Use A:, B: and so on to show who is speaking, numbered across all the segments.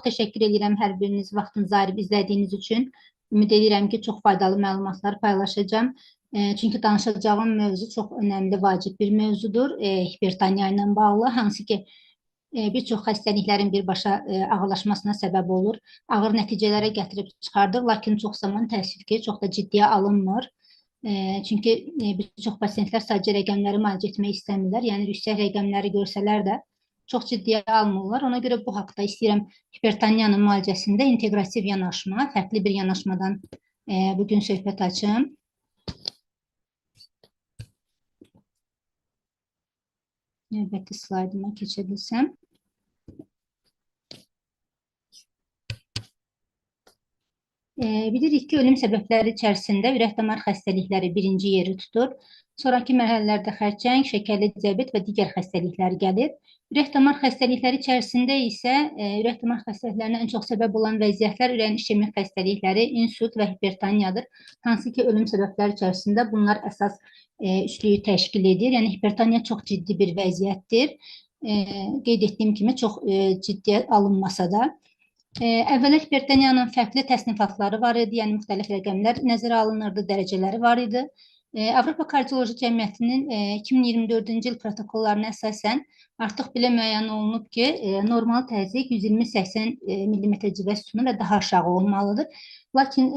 A: Təşəkkür edirəm hər biriniz vaxtınızı ayırıb izlədiyiniz üçün. Ümid edirəm ki, çox faydalı məlumatlar paylaşacağam. Çünki danışacağım mövzu çox önəmli, vacib bir mövzudur. Hipertoniya ilə bağlı, hansı ki, bir çox xəstəliklərin birbaşa ağırlaşmasına səbəb olur. Ağır nəticələrə gətirib çıxardır, lakin çox zaman təəssüf ki, çox da ciddiyə alınmır. Çünki bir çox pasiyentlər sadəcə rəqəmləri müalicə etmək istəmirlər. Yəni yüksək rəqəmləri görsələr də çox ciddiyə almırlar. Ona görə bu haqda istəyirəm hipertoniyanın müalicəsində inteqrativ yanaşma, fərqli bir yanaşmadan bugün söhbət açım. Növbəti slaydıma keçə bilsəm. Bilirik ki, ölüm səbəbləri içərisində ürək-damar xəstəlikləri birinci yeri tutur. Sonraki mərhələlərdə xərçəng, şəkərli diabet və digər xəstəliklər gəlir. Ürək-damar xəstəlikləri içərisində isə ürək-damar xəstəliklərinə ən çox səbəb olan vəziyyətlər ürəyin işemik xəstəlikləri, insult və hipertoniyadır. Hansı ki, ölüm səbəbləri içərisində bunlar əsas üçlüyü təşkil edir. Yəni hipertoniya çox ciddi bir vəziyyətdir. Qeyd etdiyim kimi çox ciddiyə alınmasa da. Əvvəla hipertoniyanın fərqli təsnifatları var idi, yəni müxtəlif rəqəmlər nəzərə alınırdı, dərəcələri var idi. Avropa Kardioloji Cəmiyyətinin 2024-cü il protokollarına əsasən artıq belə müəyyən olunub ki, normal təzyiq 120-80 mm civə sütunu və daha aşağı olmalıdır. Lakin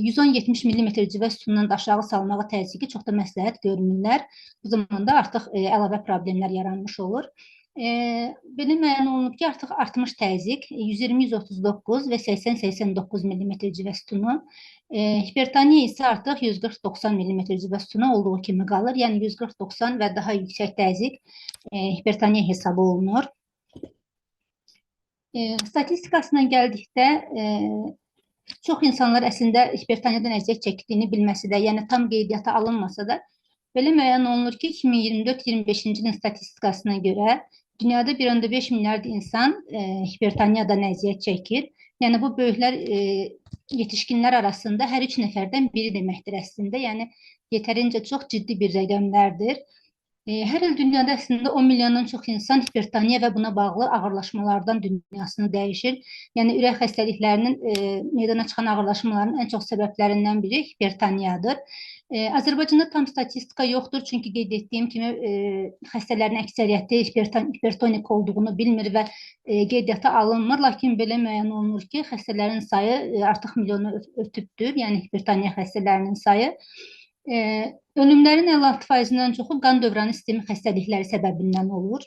A: 110-70 mm civə sütunundan da aşağı salmağı təzyiqi çox da məsləhət görmürlər. Bu zaman da artıq əlavə problemlər yaranmış olur. Belə müəyyən olunub ki, artıq artmış təzyiq 120-139 və 80-89 mm civə sütunu. Hipertoniya isə artıq 140-90 mm civə sütunu olduğu kimi qalır. Yəni 140-90 və daha yüksək təzyiq hipertoniya hesab olunur. Statistikasına gəldikdə çox insanlar əslində hipertoniyadan əziyyət çəkdiyini bilməsi də, yəni tam qeydiyyata alınmasa da, belə müəyyən olunur ki, 2024-25-ci ilin statistikasına görə dünyada 1,5 milyard insan hipertoniyadan əziyyət çəkir. Yəni bu böyüklər, yetişkinlər arasında hər 3 nəfərdən biri deməkdir əslində. Yəni yetərincə çox ciddi bir rəqəmlərdir. Hər il dünyada əslində 10 milyondan çox insan hipertoniya və buna bağlı ağırlaşmalardan dünyasını dəyişir. Yəni ürək xəstəliklərinin meydana çıxan ağırlaşmaların ən çox səbəblərindən biri hipertoniyadır. Azərbaycanda tam statistika yoxdur, çünki qeyd etdiyim kimi xəstələrin əksəriyyəti hipertonik olduğunu bilmir və qeydiyyata alınmır. Lakin belə müəyyən olunur ki, xəstələrin sayı artıq milyonu ötübdür, yəni hipertoniya xəstələrinin sayı. Ölümlərin 56%-dən çoxu qan dövranı sistemi xəstəlikləri səbəbindən olur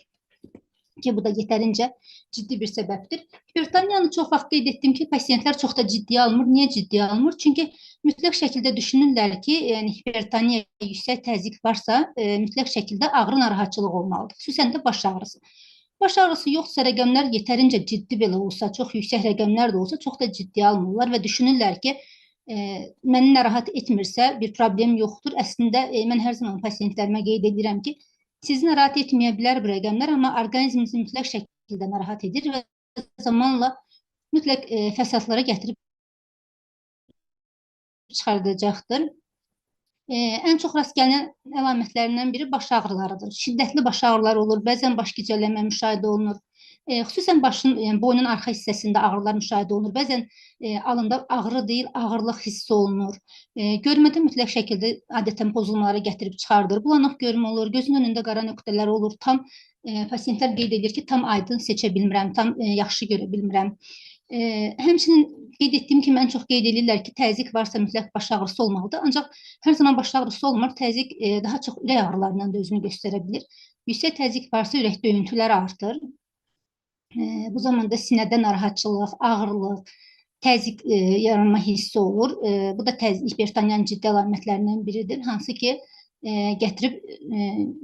A: ki, bu da yetərincə ciddi bir səbəbdir. Hipertoniyanı çox vaxt qeyd etdim ki, pasiyentlər çox da ciddiyə almır. Niyə ciddiyə almır? Çünki mütləq şəkildə düşünürlər ki, yəni hipertoniya yüksək təzyiq varsa, mütləq şəkildə ağrı narahatçılıq olmalıdır. Xüsusən də baş ağrısı. Baş ağrısı yoxsa rəqəmlər yetərincə ciddi belə olsa, çox yüksək rəqəmlər də olsa, çox da ciddiyə almırlar və düşünürlər ki, məni narahat etmirsə bir problem yoxdur. Əslində mən hər zaman pasiyentlərimə qeyd edirəm ki, sizi narahat etməyə bilər bu rəqəmlər, amma orqanizminizi mütləq şəkildə narahat edir və zamanla mütləq fəsadlara gətirib çıxardacaqdır. Ən çox rast gələn əlamətlərindən biri baş ağrılarıdır. Şiddətli baş ağrıları olur, bəzən baş gicəllənmə müşahidə olunur. Xüsusən başın, yəni boynun arxa hissəsində ağrılar müşahidə olunur. Bəzən alında ağrı deyil, ağırlıq hiss olunur. Görmədə mütləq şəkildə adətən pozulmalara gətirib çıxardır. Bulanıq görmə olur, gözün önündə qara nöqtələr olur. Tam pasiyentlər qeyd edir ki, tam aydın seçə bilmirəm, tam yaxşı görə bilmirəm. Həmçinin qeyd etdiyim kimi ən çox qeyd edirlər ki, təzyiq varsa mütləq baş ağrısı olmalıdır. Ancaq hər zaman baş ağrısı olmur. Təzyiq daha çox ürək ağrılarından da özünü göstərə bilir. Yüksək təzyiq varsa ürək döyüntüləri artır. Bu zaman da sinədə narahatçılıq, ağırlıq, təzyiq yaranma hissi olur. Bu da hipertoniyanın ciddi əlamətlərindən biridir. Hansı ki, gətirib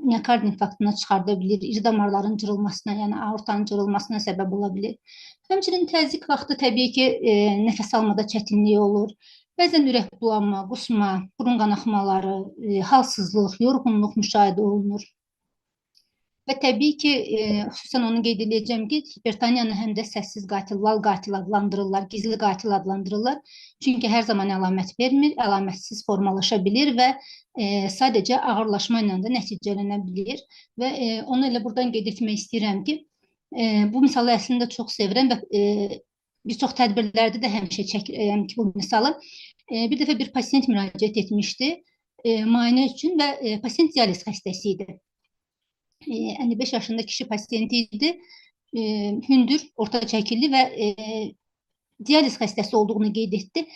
A: miokard infarktına çıxarda bilir, iri damarların cırılmasına, yəni aortanın cırılmasına səbəb ola bilir. Həmçinin təzyiq vaxtı təbii ki, nəfəs almada çətinlik olur. Bəzən ürək bulanma, qusma, burun qanaxmaları, halsızlıq, yorğunluq müşahidə olunur. Və təbii ki, xüsusən onu qeyd edəcəm ki, hipertoniyanı həm də səssiz qatil, lal qatil adlandırırlar, gizli qatil adlandırırlar. Çünki hər zaman əlamət vermir, əlamətsiz formalaşa bilir və sadəcə ağırlaşma ilə də nəticələnə bilir. Və onu elə buradan qeyd etmək istəyirəm ki, bu misalı əslində çox sevirəm və Bir çox tədbirlərdə də həmişə çəkirəm ki, bu misalı. Bir dəfə bir pasiyent müraciət etmişdi müayinə üçün və pasiyent dializ xəstəsi idi. 55 yaşında kişi pasiyenti idi. Hündür, orta çəkili və dializ xəstəsi olduğunu qeyd etdi.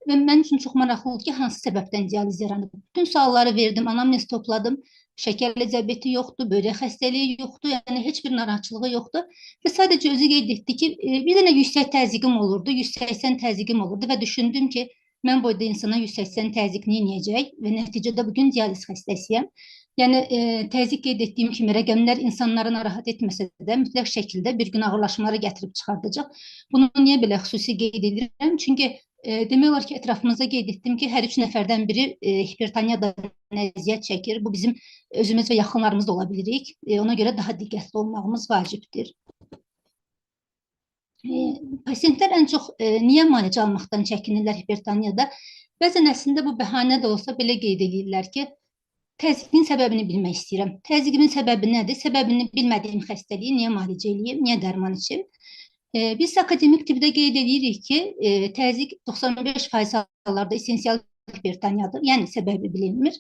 A: Və mənim üçün çox maraqlı oldu ki, hansı səbəbdən dializ yaranıb. Bütün sualları verdim, anamnez topladım. Şəkərli diabeti yoxdur, böyrək xəstəliyi yoxdur, yəni heç bir narahatçılığı yoxdur. Və sadəcə özü qeyd etdi ki, bir dənə yüksək təzyiqim olurdu, 180 təzyiqim olurdu və düşündüm ki, mən boyda insana 180 təzyiq neyniyəcək və nəticədə bugün dializ xəstəsiyəm. Yəni təzyiq qeyd etdiyim kimi rəqəmlər insanları narahat etməsə də mütləq şəkildə bir gün ağırlaşmalara gətirib çıxardacaq. Bunu niyə belə xüsusi qeyd edirəm? Çünki demək olar ki, ətrafımızda qeyd etdim ki, hər 3 nəfərdən biri hipertoniyadan əziyyət çəkir. Bu bizim özümüz və yaxınlarımız da ola bilirik. Ona görə daha diqqətli olmağımız vacibdir. Pasiyentlər ən çox niyə müalicə almaqdan çəkinirlər hipertoniyada? Bəzən əslində bu bəhanə də olsa belə qeyd edirlər ki, təzyiqin səbəbini bilmək istəyirəm. Təzyiqimin səbəbi nədir? Səbəbini bilmədiyim xəstəliyi niyə müalicə eləyim, niyə dərman içim? Biz akademik tibbdə qeyd edirik ki, təzyiq 95% hallarda essensial hipertoniyadır, yəni səbəbi bilinmir.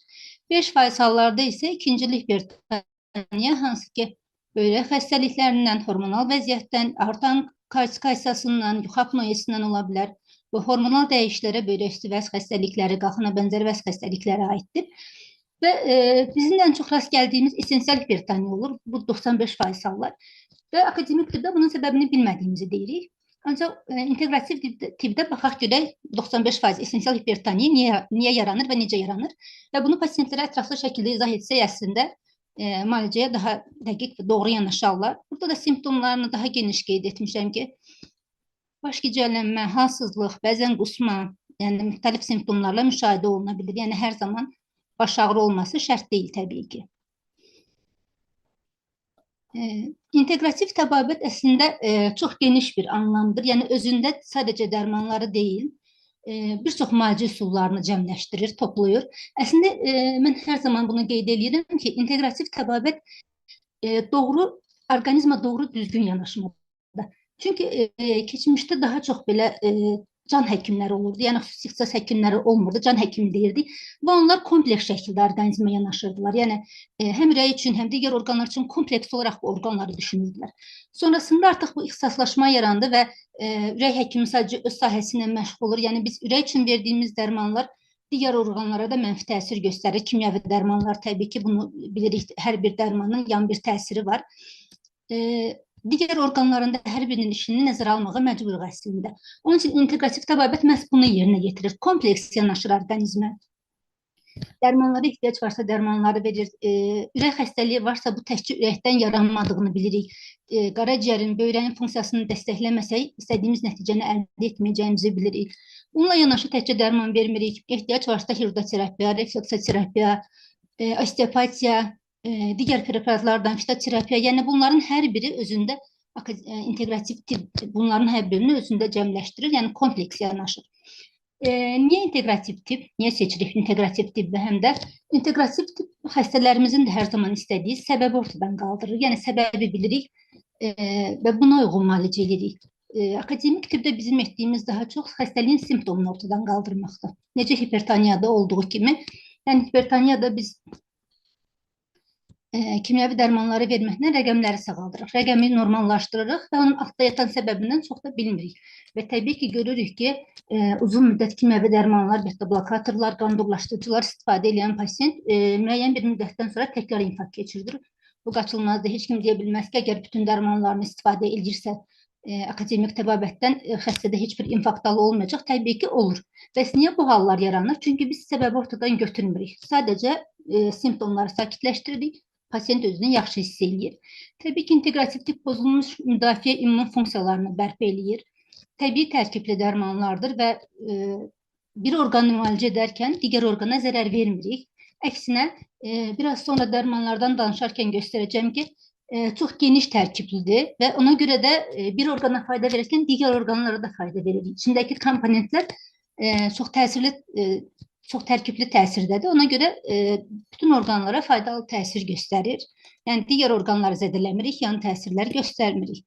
A: 5% hallarda isə ikincil hipertoniya, hansı ki, böyrək xəstəliklərindən, hormonal vəziyyətdən, artan kalsifikasiyasından, yuxu apnoyesindən ola bilər. Bu hormonal dəyişiklərə böyrək üstü vəz xəstəlikləri, qalxana bənzər vəz xəstəlikləri aiddir. Və bizim ən çox rast gəldiyimiz essensial hipertoniya olur. Bu 95% hallar. Və akademik tibbdə bunun səbəbini bilmədiyimizi deyirik. Ancaq inteqrativ tibbdə baxaq görək 95% essensial hipertoniya niyə yaranır və necə yaranır. Və bunu pasiyentlərə ətraflı şəkildə izah etsək əslində müalicəyə daha dəqiq və doğru yanaşarlar. Burada da simptomlarını daha geniş qeyd etmişəm ki, baş gicəllənmə, halsızlıq, bəzən qusma, yəni müxtəlif simptomlarla müşahidə oluna bilir. Yəni hər zaman baş ağrı olması şərt deyil təbii ki. İnteqrativ təbabət əslində çox geniş bir anlamdır. Yəni özündə sadəcə dərmanları deyil, bir çox müalicə üsullarını cəmləşdirir, toplayır. Əslində mən hər zaman bunu qeyd edirəm ki, inteqrativ təbabət doğru orqanizma doğru düzgün yanaşmalıdır. Çünki keçmişdə daha çox belə can həkimləri olurdu. Yəni xüsusi ixtisas həkimləri olmurdu, can həkimi deyirdik və onlar kompleks şəkildə orqanizmə yanaşırdılar. Yəni həm ürək üçün, həm digər orqanlar üçün kompleks olaraq bu orqanları düşünürdülər. Sonrasında artıq bu ixtisaslaşma yarandı və ürək həkimi sadəcə öz sahəsi ilə məşğul olur. Yəni biz ürək üçün verdiyimiz dərmanlar digər orqanlara da mənfi təsir göstərir. Kimyəvi dərmanlar təbii ki, bunu bilirik, hər bir dərmanın yan bir təsiri var. Digər orqanların da hər birinin işini nəzərə almağa məcburuq əslində. Onun üçün inteqrativ təbabət məhz bunu yerinə yetirir. Kompleks yanaşır orqanizmə. Dərmanlara ehtiyac varsa dərmanları verir. Ürək xəstəliyi varsa bu təkcə ürəkdən yaranmadığını bilirik. Qaraciyərin, böyrəyin funksiyasını dəstəkləməsək istədiyimiz nəticəni əldə etməyəcəyimizi bilirik. Bununla yanaşı təkcə dərman vermirik. Ehtiyac varsa hirudoterapiya, refleksoterapiya, osteopatiya, digər preparatlardan fitoterapiya, yəni bunların hər biri özündə inteqrativ tibb bunların hər birini özündə cəmləşdirir, yəni kompleks yanaşır. Niyə inteqrativ tibb? Niyə seçirik inteqrativ tibbi həm də? İnteqrativ tibb xəstələrimizin də hər zaman istədiyi səbəbi ortadan qaldırır. Yəni səbəbi bilirik və buna uyğun müalicə edirik. Akademik tibbdə bizim etdiyimiz daha çox xəstəliyin simptomunu ortadan qaldırmaqdır. Necə hipertoniyada olduğu kimi. Yəni hipertoniyada biz kimyəvi dərmanları verməklə rəqəmləri sağaldırıq, rəqəmi normallaşdırırıq və onun altda yatan səbəbindən çox da bilmirik. Və təbii ki, görürük ki, uzun müddət kimyəvi dərmanlar, beta-blokatorlar, qan durlaşdırıcılar istifadə edən pasiyent müəyyən bir müddətdən sonra təkrar infarkt keçirdir. Bu qaçılmazdır. Heç kim deyə bilməz ki, əgər bütün dərmanlarını istifadə edirsə, akademik təbabətdən xəstədə heç bir infarkt dalı olmayacaq. Təbii ki, olur. Bəs niyə bu hallar yaranır? Çünki biz səbəbi ortadan götürmürük. Sadəcə simptomları sakitləşdiririk. Pasiyent özünü yaxşı hiss eləyir. Təbii ki, inteqrativ tip pozulmuş müdafiə immun funksiyalarını bərpa eləyir. Təbii tərkibli dərmanlardır və bir orqanı müalicə edərkən digər orqana zərər vermirik. Əksinə, biraz sonra dərmanlardan danışarkən göstərəcəm ki, çox geniş tərkiblidir və ona görə də bir orqana fayda verirkən digər orqanlara da fayda verir. İçindəki komponentlər çox təsirli, çox tərkibli təsirdədir. Ona görə bütün orqanlara faydalı təsir göstərir. Yəni digər orqanları zədələmirik, yan təsirlər göstərmirik.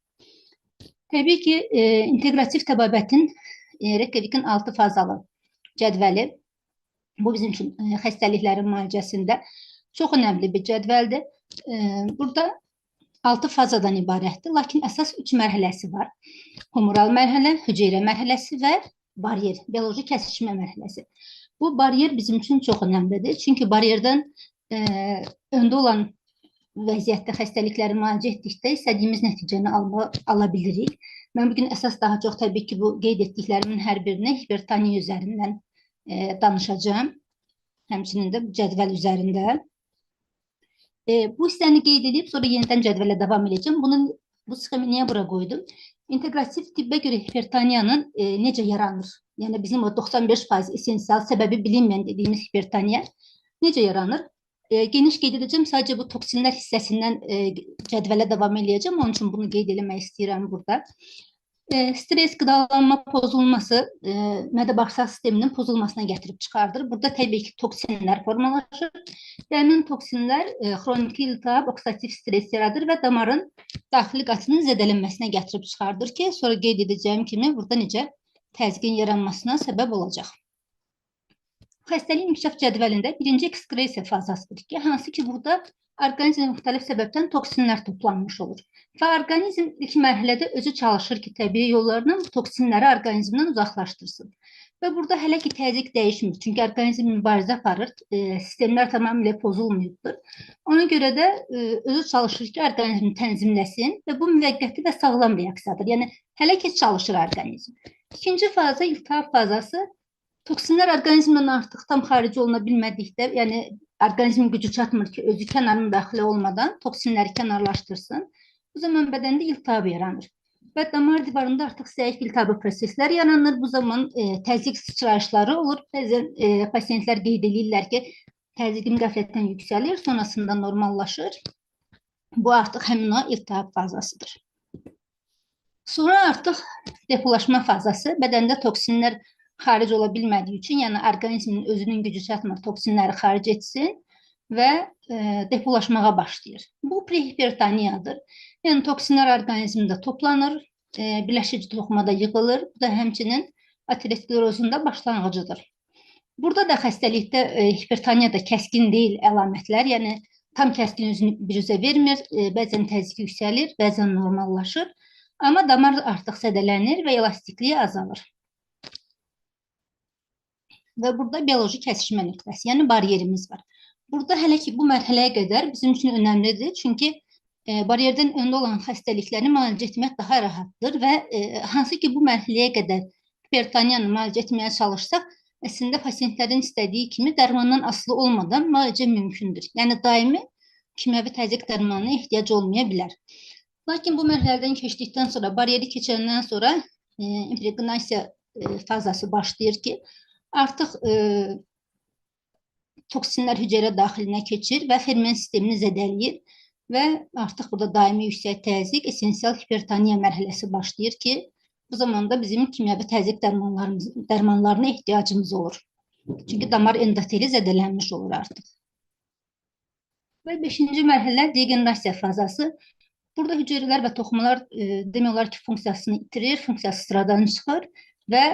A: Təbii ki, inteqrativ təbabətin Reykjavikin 6 fazalı cədvəli, bu bizim üçün xəstəliklərin müalicəsində çox önəmli bir cədvəldir. Burada 6 fazadan ibarətdir, lakin əsas 3 mərhələsi var. Humoral mərhələ, hüceyrə mərhələsi və bariyer, bioloji kəsişmə mərhələsi. Bu bariyer bizim üçün çox önəmlidir. Çünki bariyerdən öndə olan vəziyyətdə xəstəlikləri müalicə etdikdə istədiyimiz nəticəni ala bilirik. Mən bugün əsas daha çox təbii ki, bu qeyd etdiklərimin hər birini hipertoniya üzərindən danışacağam. Həmçinin də bu cədvəl üzərində. Bu hissəni qeyd edib, sonra yenidən cədvələ davam edəcəm. Bu sxemi niyə bura qoydum? İnteqrativ tibbə görə hipertoniyanın necə yaranır? Yəni bizim o 95% esensial səbəbi bilinməyən dediyimiz hipertoniya necə yaranır? Geniş qeyd edəcəm. Sadəcə bu toksinlər hissəsindən cədvələ davam eləyəcəm. Onun üçün bunu qeyd eləmək istəyirəm burada. Stres, qidalanma pozulması mədə-bağırsaq sisteminin pozulmasına gətirib çıxardır. Burada təbii ki, toksinlər formalaşır. Və həmin toksinlər xroniki iltihab, oksidativ stres yaradır və damarın daxili qatının zədələnməsinə gətirib çıxardır ki, sonra qeyd edəcəyim kimi burada necə təzyiqin yaranmasına səbəb olacaq. Xəstəliyin inkişaf cədvəlində birinci ekskresiya fazasıdır ki, hansı ki burada orqanizmə müxtəlif səbəbdən toksinlər toplanmış olur. Və orqanizm ilk mərhələdə özü çalışır ki, təbii yollarla bu toksinləri orqanizmdən uzaqlaşdırsın. Və burada hələ ki təzyiq dəyişmir. Çünki orqanizm mübarizə aparır, sistemlər tamamilə pozulmayıbdır. Ona görə də özü çalışır ki, orqanizmi tənzimləsin və bu müvəqqəti və sağlam reaksiyadır. Yəni hələ ki çalışır orqanizm. İkinci faza iltihab fazası. Toksinlər orqanizmdən artıq tam xarici oluna bilmədikdə, yəni orqanizmin gücü çatmır ki, özü kənar müdaxilə olmadan toksinləri kənarlaşdırsın. Bu zaman bədəndə iltihab yaranır və damar divarında artıq zəif iltihabi proseslər yaranır. Bu zaman təzyiq sıçrayışları olur. Bəzən pasientlər qeyd eləyirlər ki, təzyiqim qəflətdən yüksəlir, sonrasında normallaşır. Bu artıq həmin o iltihab fazasıdır. Sonra artıq depolaşma fazası, bədəndə toksinlər xaric ola bilmədiyi üçün, yəni orqanizmin özünün gücü çatmır, toksinləri xaric etsin və depolaşmağa başlayır. Bu prehipertoniyadır. Yəni toksinlər orqanizmdə toplanır, birləşici toxumada yığılır. Bu da həmçinin aterosklerozun da başlanğıcıdır. Burada da xəstəlikdə hipertoniyada kəskin deyil əlamətlər, yəni tam kəskin özünü biruzə vermir, bəzən təzyiq yüksəlir, bəzən normallaşır, amma damar artıq zədələnir və elastikliyi azalır. Və burada bioloji kəsişmə nöqtəsi, yəni bariyerimiz var. Burada hələ ki bu mərhələyə qədər bizim üçün önəmlidir. Çünki bariyerdən öndə olan xəstəlikləri müalicə etmək daha rahatdır və hansı ki bu mərhələyə qədər hipertoniyanı müalicə etməyə çalışsaq, əslində pasientlərin istədiyi kimi dərmandan asılı olmadan müalicə mümkündür. Yəni daimi kimyəvi təzyiq dərmanına ehtiyac olmaya bilər. Lakin bu mərhələdən keçdikdən sonra, bariyeri keçəndən sonra impregnasiya fazası başlayır ki, artıq toksinlər hüceyrə daxilinə keçir və ferment sistemini zədələyir və artıq burada daimi yüksək təzyiq, esensial hipertoniya mərhələsi başlayır ki, bu zamanda bizim kimyəvi təzyiq dərmanlarına ehtiyacımız olur. Çünki damar endoteli zədələnmiş olur artıq. Və beşinci mərhələ degenerasiya fazası. Burada hüceyrələr və toxumalar demək olar ki, funksiyasını itirir, funksiyası sıradan çıxır və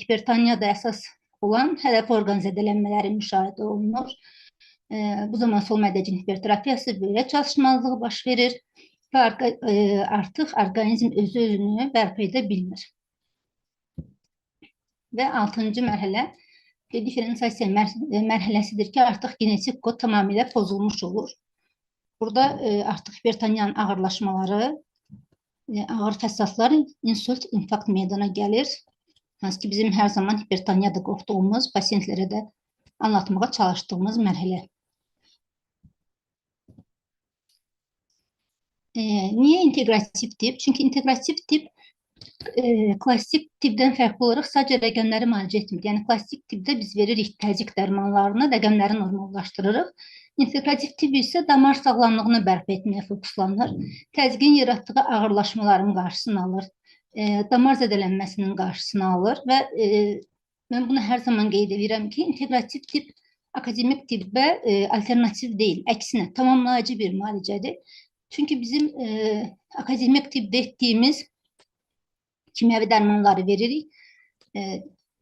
A: hipertoniyada əsas olan hədəf orqan zədələnmələri müşahidə olunur. Bu zaman sol mədəcin hipertrofiyası, böyrək çalışmazlığı baş verir və artıq orqanizm özü-özünü bərpa edə bilmir. Və altıncı mərhələ diferensiyasiya mərhələsidir ki, artıq genetik kod tamamilə pozulmuş olur. Burada artıq hipertoniyanın ağırlaşmaları, ağır fəsadlar, insult, infarkt meydana gəlir. Hansı ki, bizim hər zaman hipertoniyada qorxduğumuz, pasientlərə də anlatmağa çalışdığımız mərhələ. Niyə inteqrativ tip? Çünki inteqrativ tip klasik tipdən fərqli olaraq sadəcə rəqəmləri müalicə etmir. Yəni klasik tipdə biz veririk təzyiq dərmanlarını, rəqəmləri normallaşdırırıq. İnteqrativ tip isə damar sağlamlığını bərpa etməyə fokuslanır. Təzyiqin yaratdığı ağırlaşmaların qarşısını alır, damar zədələnməsinin qarşısını alır və mən bunu hər zaman qeyd edirəm ki, inteqrativ tip akademik tibbə alternativ deyil, əksinə tamamlayıcı bir müalicədir. Çünki bizim akademik tibbdə etdiyimiz Kimyəvi dərmanları veririk.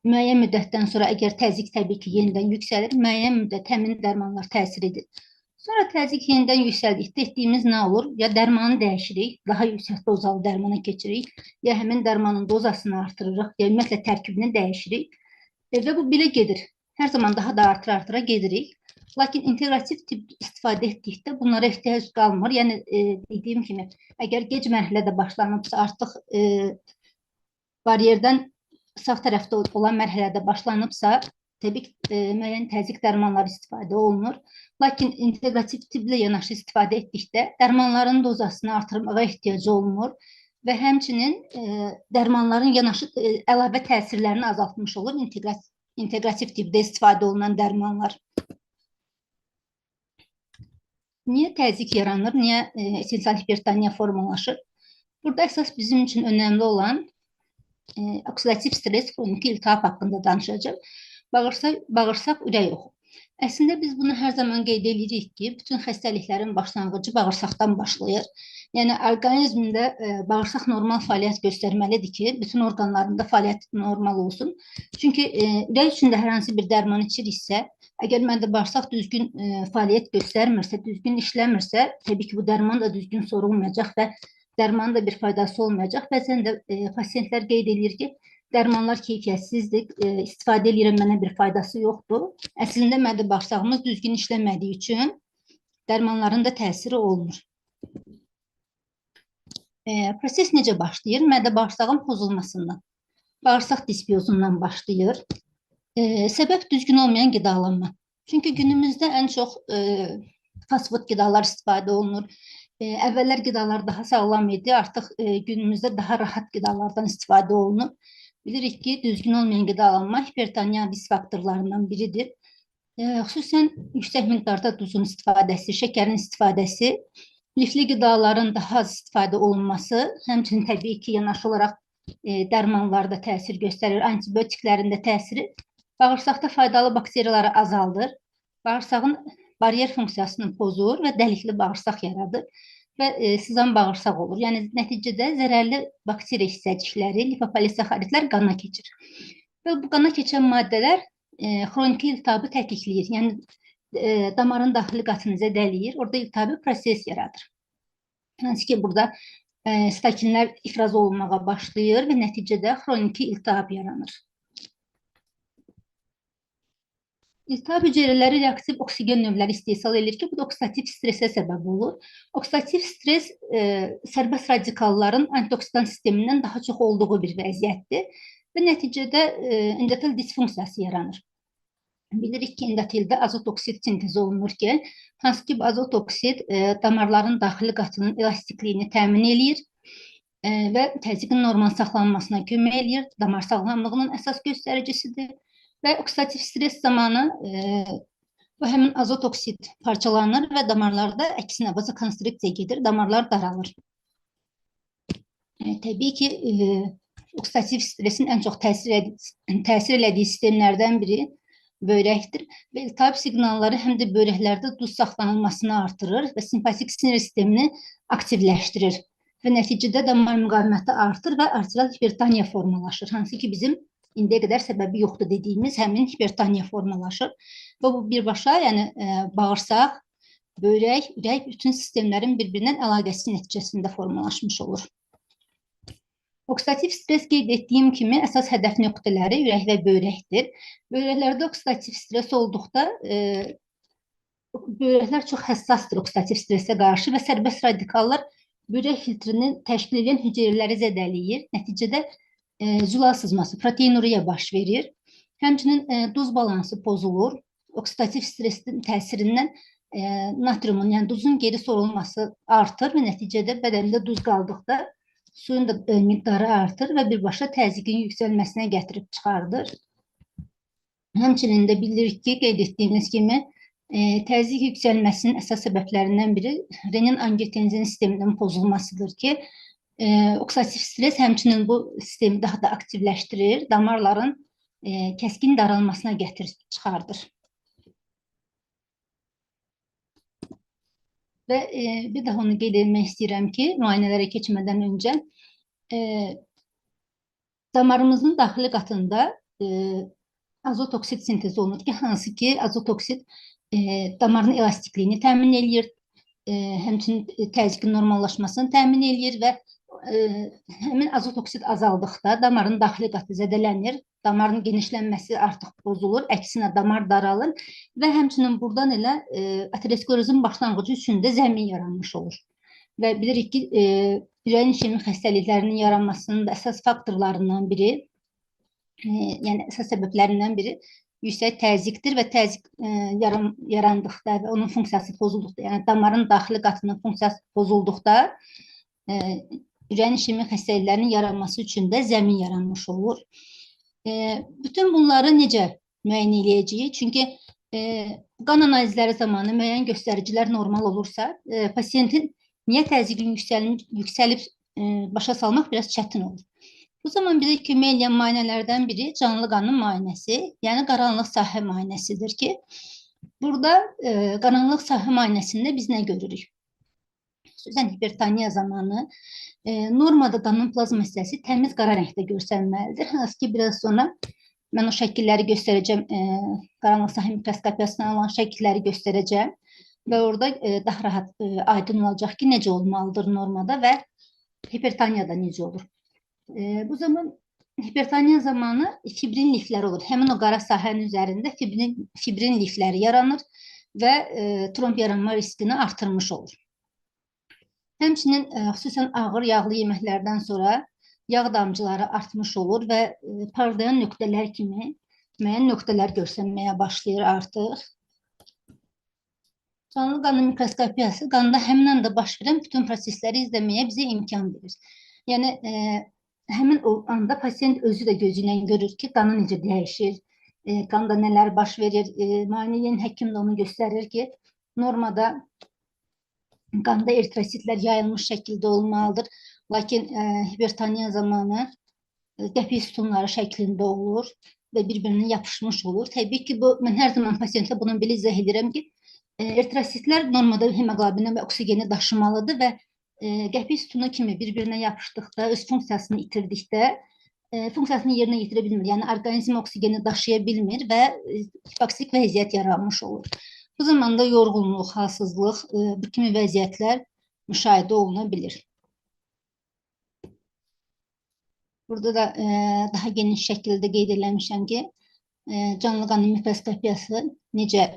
A: Müəyyən müddətdən sonra əgər təzyiq təbii ki, yenidən yüksəlir, müəyyən müddət həmin dərmanlar təsir edir. Sonra təzyiq yenidən yüksəldikdə etdiyimiz nə olur? Ya dərmanı dəyişirik, daha yüksək dozalı dərmana keçirik, ya həmin dərmanın dozasını artırırıq, ya ümumiyyətlə tərkibini dəyişirik. Və bu belə gedir. Hər zaman daha da artıra-artıra gedirik. Lakin inteqrativ tibb istifadə etdikdə bunlara ehtiyac qalmır. Yəni dediyim kimi, əgər gec mərhələdə başlanıbsa, artıq bariyerdən sağ tərəfdə olan mərhələdə başlanıbsa, təbii ki, müəyyən təzyiq dərmanları istifadə olunur. Lakin inteqrativ tibblə yanaşı istifadə etdikdə dərmanların dozasını artırmağa ehtiyacı olmur və həmçinin dərmanların yanaşı əlavə təsirlərini azaltmış olur inteqrativ tibbdə istifadə olunan dərmanlar. Niyə təzyiq yaranır? Niyə esensial hipertoniya formalaşır? Burada əsas bizim üçün önəmli olan oksidativ stres, xroniki iltihab haqqında danışacağım. Bağırsaq ürək oxu. Əslində biz bunu hər zaman qeyd edirik ki, bütün xəstəliklərin başlanğıcı bağırsaqdan başlayır. Yəni orqanizmdə bağırsaq normal fəaliyyət göstərməlidir ki, bütün orqanlarında fəaliyyət normal olsun. Çünki ürək üçün də hər hansı bir dərman içiriksə, əgər məndə bağırsaq düzgün fəaliyyət göstərmirsə, düzgün işləmirsə, təbii ki, bu dərman da düzgün sorulmayacaq və dərmanın da bir faydası olmayacaq. Bəzən də pasientlər qeyd edir ki, dərmanlar keyfiyyətsizdir, istifadə edirəm, mənə bir faydası yoxdur. Əslində, məndə bağırsağımız düzgün işləmədiyi üçün dərmanların da təsiri olmur. Proses necə başlayır? Mədə bağırsağın pozulmasından, bağırsaq disbiozundan başlayır. Səbəb düzgün olmayan qidalanma. Çünki günümüzdə ən çox fast food qidalar istifadə olunur. Əvvəllər qidalar daha sağlam idi, artıq günümüzdə daha rahat qidalardan istifadə olunur. Bilirik ki, düzgün olmayan qidalanma hipertoniya risk faktorlarından biridir. Xüsusən yüksək miqdarda duzun istifadəsi, şəkərin istifadəsi, lifli qidaların daha az istifadə olunması, həmçinin təbii ki, yanaşı olaraq dərmanlarda təsir göstərir, antibiotiklərin də təsiri bağırsaqda faydalı bakteriyaları azaldır, bağırsağın bariyer funksiyasını pozur və dəlikli bağırsaq yaradır və sızan bağırsaq olur. Yəni nəticədə zərərli bakteriya hissəcikləri, lipopolisaxaridlər qana keçir. Və bu qana keçən maddələr xroniki iltihabı tətikləyir. Yəni damarın daxili qatını zədələyir, orada iltihabi proses yaradır. Hansı ki, burada sitokinlər ifraz olunmağa başlayır və nəticədə xroniki iltihab yaranır. İltihab hüceyrələri reaktiv oksigen növləri istehsal edir ki, bu da oksidativ stresə səbəb olur. Oksidativ stres sərbəst radikalların antioksidan sistemindən daha çox olduğu bir vəziyyətdir və nəticədə endotel disfunksiyası yaranır. Bilirik ki, endoteldə azot oksid sintezi olunur ki, hansı ki, bu azot oksid damarların daxili qatının elastikliyini təmin eləyir və təzyiqin normal saxlanmasına kömək eləyir. Damar sağlamlığının əsas göstəricisidir. Və oksidativ stres zamanı bu həmin azot oksid parçalanır və damarlarda əksinə vazokonstriksiya gedir, damarlar daralır. Təbii ki, oksidativ stresin ən çox təsir elədiyi sistemlərdən biri böyrəkdir və iltihab siqnalları həm də böyrəklərdə duz saxlanılmasını artırır və simpatik sinir sistemini aktivləşdirir və nəticədə damar müqaviməti artır və arterial hipertoniya formalaşır, hansı ki bizim indiyə qədər səbəbi yoxdur dediyimiz həmin hipertoniya formalaşır. Və bu birbaşa, yəni bağırsaq, böyrək, ürək bütün sistemlərin bir-birindən əlaqəsi nəticəsində formalaşmış olur. Oksidativ stres qeyd etdiyim kimi əsas hədəf nöqtələri ürək və böyrəkdir. Böyrəklərdə oksidativ stres olduqda böyrəklər çox həssasdır oksidativ stresə qarşı və sərbəst radikallar böyrək filtrini təşkil edən hüceyrələri zədələyir. Nəticədə zülal sızması, proteinuriya baş verir. Həmçinin duz balansı pozulur. Oksidativ stresin təsirindən natriumun, yəni duzun geri sorulması artır və nəticədə bədəndə duz qaldıqda suyun da miqdarı artır və birbaşa təzyiqin yüksəlməsinə gətirib çıxardır. Həmçinin də bilirik ki, qeyd etdiyimiz kimi təzyiq yüksəlməsinin əsas səbəblərindən biri renin-angiotenzin sisteminin pozulmasıdır ki, oksidativ stres həmçinin bu sistemi daha da aktivləşdirir, damarların kəskin daralmasına gətirib çıxardır. Və bir daha onu qeyd etmək istəyirəm ki, müayinələrə keçmədən öncə Damarımızın daxili qatında azot oksid sintezi olunur ki, hansı ki azot oksid damarın elastikliyini təmin eləyir, həmçinin təzyiqin normallaşmasını təmin eləyir və həmin azot oksid azaldıqda damarın daxili qatı zədələnir, damarın genişlənməsi artıq pozulur, əksinə damar daralır və həmçinin buradan elə aterosklerozun başlanğıcı üçün də zəmin yaranmış olur. Və bilirik ki, ürəyin işemi xəstəliklərinin yaranmasının da əsas faktorlarından biri, yəni əsas səbəblərindən biri yüksək təzyiqdir və təzyiq yarandıqda və onun funksiyası pozulduqda, yəni damarın daxili qatının funksiyası pozulduqda ürəyin işemi xəstəliklərinin yaranması üçün də zəmin yaranmış olur. Bütün bunları necə müəyyən eləyəcəyik? Çünki qan analizləri zamanı müəyyən göstəricilər normal olursa, pasiyentin niyə təzyiqin yüksəlib başa salmaq biraz çətin olur. Bu zaman bizə kömək eləyən müayinələrdən biri canlı qanın müayinəsi, yəni qaranlıq sahə müayinəsidir ki, burada qaranlıq sahə müayinəsində biz nə görürük? Xüsusən hipertoniya zamanı normada qanın plazma hissəsi təmiz qara rəngdə görsənməlidir. Hansı ki, biraz sonra mən o şəkilləri göstərəcəm, qaranlıq sahə mikroskopiyasından olan şəkilləri göstərəcəm və orada daha rahat aydın olacaq ki, necə olmalıdır normada və hipertoniyada necə olur. Bu zaman hipertoniya zamanı fibrin lifləri olur. Həmin o qara sahənin üzərində fibrin lifləri yaranır və tromb yaranma riskini artırmış olur. Həmçinin xüsusən ağır yağlı yeməklərdən sonra yağ damcıları artmış olur və parlayan nöqtələr kimi müəyyən nöqtələr görsənməyə başlayır artıq. Canlı qanın mikroskopiyası qanda həmin anda baş verən bütün prosesləri izləməyə bizə imkan verir. Yəni həmin o anda pasiyent özü də gözü ilə görür ki, qanı necə dəyişir, qanda nələr baş verir. Müayinə edən həkim də onu göstərir ki, normada qanda eritrositlər yayılmış şəkildə olmalıdır. Lakin hipertoniya zamanı qəpik sütunları şəklində olur və bir-birinə yapışmış olur. Təbii ki, bu, mən hər zaman pasiyentə bunu belə izah edirəm ki, eritrositlər normada hemoqlobini və oksigeni daşımalıdır və qəpik sütunu kimi bir-birinə yapışdıqda, öz funksiyasını itirdikdə funksiyasını yerinə yetirə bilmir. Yəni orqanizm oksigeni daşıya bilmir və hipoksik vəziyyət yaranmış olur. Bu zaman da yorğunluq, halsızlıq, bu kimi vəziyyətlər müşahidə oluna bilir. Burada da daha geniş şəkildə qeyd eləmişəm ki, canlı qanın mikroskopiyası necə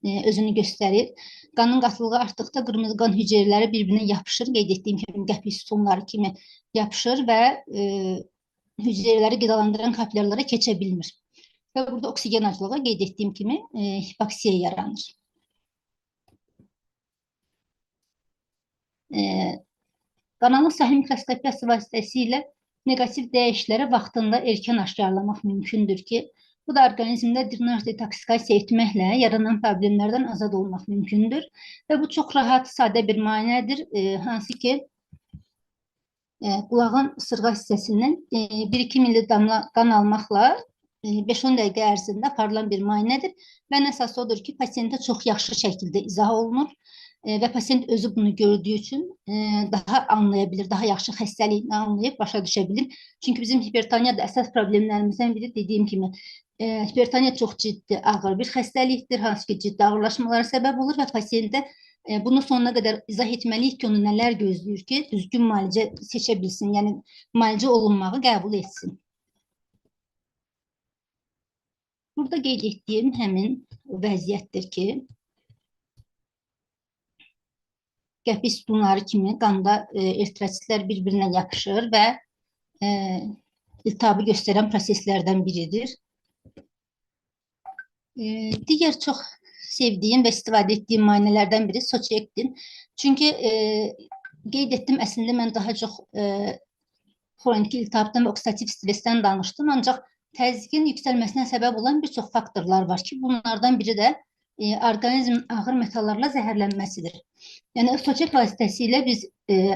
A: özünü göstərir. Qanın qatılığı artdıqda qırmızı qan hüceyrələri bir-birinə yapışır, qeyd etdiyim kimi qəpik sütunları kimi yapışır və hüceyrələri qidalandıran kapilyarlara keçə bilmir. Və burada oksigen aclığı qeyd etdiyim kimi hipoksiya yaranır. Qaranlıq sahə mikroskopiyası vasitəsilə neqativ dəyişləri vaxtında erkən aşkarlamaq mümkündür ki, bu da orqanizmdə drenaj detoksikasiya etməklə yaranan problemlərdən azad olmaq mümkündür. Və bu çox rahat, sadə bir müayinədir, hansı ki, qulağın sırğa hissəsindən 1-2 milli damla qan almaqla 5-10 dəqiqə ərzində aparılan bir müayinədir. Və ən əsası odur ki, pasiyentə çox yaxşı şəkildə izah olunur və pasiyent özü bunu gördüyü üçün daha anlaya bilir, daha yaxşı xəstəliyini anlayıb başa düşə bilir. Çünki bizim hipertoniyada əsas problemlərimizdən biri dediyim kimi, hipertoniya çox ciddi, ağır bir xəstəlikdir, hansı ki ciddi ağırlaşmalara səbəb olur və pasiyentə bunu sonuna qədər izah etməliyik ki, onu nələr gözləyir ki, düzgün müalicə seçə bilsin, yəni müalicə olunmağı qəbul etsin. Burada qeyd etdiyim həmin vəziyyətdir ki, qəpik sütunları kimi qanda eritrositlər bir-birinə yapışır və iltihabı göstərən proseslərdən biridir. Digər çox sevdiyim və istifadə etdiyim müayinələrdən biri SOÇEKdir. Çünki qeyd etdim, əslində mən daha çox xroniki iltihabdan və oksidativ stressdən danışdım, ancaq təzyiqin yüksəlməsinə səbəb olan bir çox faktorlar var ki, bunlardan biri də orqanizmin ağır metallarla zəhərlənməsidir. Yəni SOÇEK vasitəsilə biz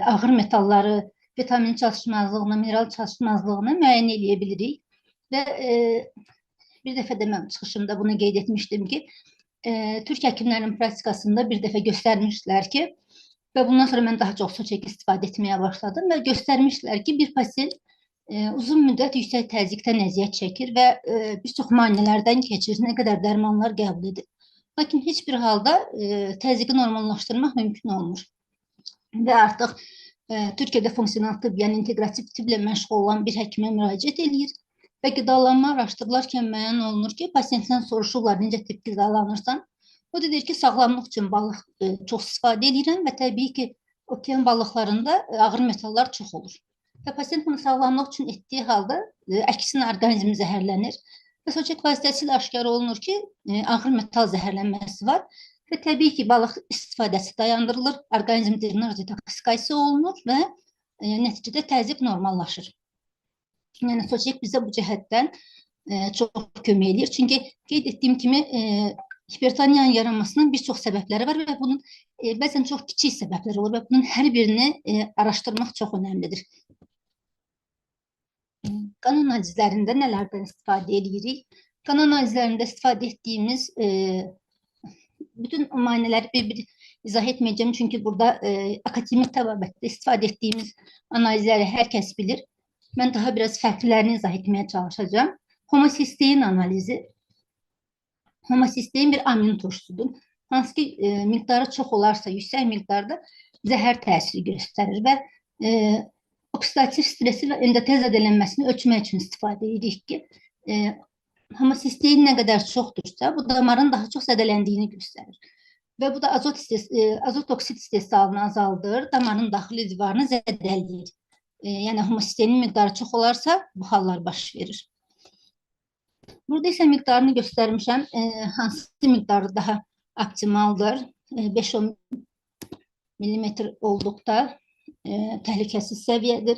A: ağır metalları, vitamin çalışmazlığını, mineral çalışmazlığını müəyyən eləyə bilirik. Və bir dəfə də mən çıxışımda bunu qeyd etmişdim ki, Türk həkimlərinin praktikasında bir dəfə göstərmişdilər ki, və bundan sonra mən daha çox SOÇEK istifadə etməyə başladım və göstərmişdilər ki, bir pasiyent Uzun müddət yüksək təzyiqdən əziyyət çəkir və bir çox maneələrdən keçir, nə qədər dərmanlar qəbul edir. Lakin heç bir halda təzyiqi normallaşdırmaq mümkün olmur. Və artıq Türkiyədə funksional tibb, yəni inteqrativ tibblə məşğul olan bir həkimə müraciət eləyir və qidalanma araşdırılarkən müəyyən olunur ki, pasiyentdən soruşurlar necə tip qidalanırsan. O da deyir ki, sağlamlıq üçün balıq çox istifadə edirəm və təbii ki, okean balıqlarında ağır metallar çox olur. Və pasiyent bunu sağlamlıq üçün etdiyi halda əksinə orqanizmi zəhərlənir. Və soçek vasitəsilə aşkar olunur ki, ağır metal zəhərlənməsi var və təbii ki, balıq istifadəsi dayandırılır, orqanizm drenaj detoksikasiya olunur və nəticədə təzyiq normallaşır. Yəni soçek bizə bu cəhətdən çox kömək eləyir. Çünki qeyd etdiyim kimi hipertoniyanın yaranmasının bir çox səbəbləri var və bunun bəzən çox kiçik səbəbləri olur və bunun hər birini araşdırmaq çox önəmlidir. Qan analizlərində nələrdən istifadə edirik? Qan analizlərində istifadə etdiyimiz bütün müayinələri bir-bir izah etməyəcəm. Çünki burada akademik təbabətdə istifadə etdiyimiz analizləri hər kəs bilir. Mən daha biraz fərqlərini izah etməyə çalışacağam. Homosistein analizi. Homosistein bir amin turşusudur. Hansı ki miqdarı çox olarsa, yüksək miqdarda zəhər təsiri göstərir və oksidativ stresi və endotel zədələnməsini ölçmək üçün istifadə edirik ki, homosistein nə qədər çoxdursa, bu damarın daha çox zədələndiyini göstərir. Və bu da azot oksid istehsalını azaldır, damarın daxili divarını zədələyir. Yəni homosisteinin miqdarı çox olarsa, bu hallar baş verir. Burada isə miqdarını göstərmişəm. Hansı miqdarı daha optimaldır? 5-10 millimetr olduqda təhlükəsiz səviyyədir.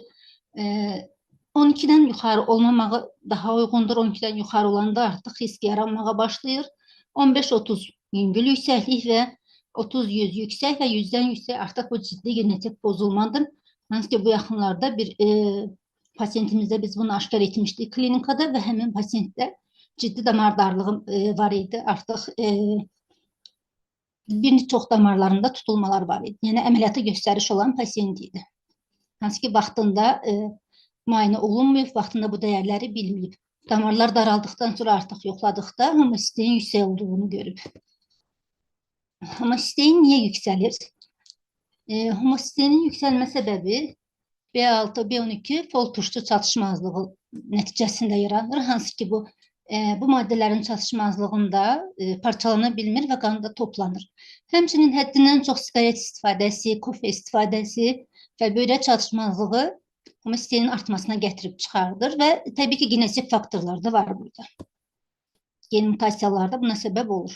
A: 12-dən yuxarı olmamağı daha uyğundur. 12-dən yuxarı olanda artıq risk yaranmağa başlayır. 15-30 yüngül yüksəklik və 30-100 yüksək və 100-dən yüksək artıq bu ciddi genetik bozulmadır. Hansı ki, bu yaxınlarda bir pasiyentimizdə biz bunu aşkar etmişdik klinikada və həmin pasiyentdə ciddi damar darlığı var idi. Artıq bir çox damarlarında tutulmalar var idi. Yəni əməliyyata göstəriş olan pasiyent idi. Hansı ki, vaxtında müayinə olunmayıb, vaxtında bu dəyərləri bilməyib. Damarlar daraldıqdan sonra artıq yoxladıqda homosistein yüksək olduğunu görüb. Homosistein niyə yüksəlir? Homosisteinin yüksəlmə səbəbi B6, B12 fol turşusu çatışmazlığı nəticəsində yaranır. Hansı ki, bu maddələrin çatışmazlığında parçalana bilmir və qanda toplanır. Həmçinin həddindən çox siqaret istifadəsi, kofe istifadəsi və böyrək çatışmazlığı homosisteinin artmasına gətirib çıxardır və təbii ki, genetik faktorlar da var burada. Gen mutasiyalar da buna səbəb olur.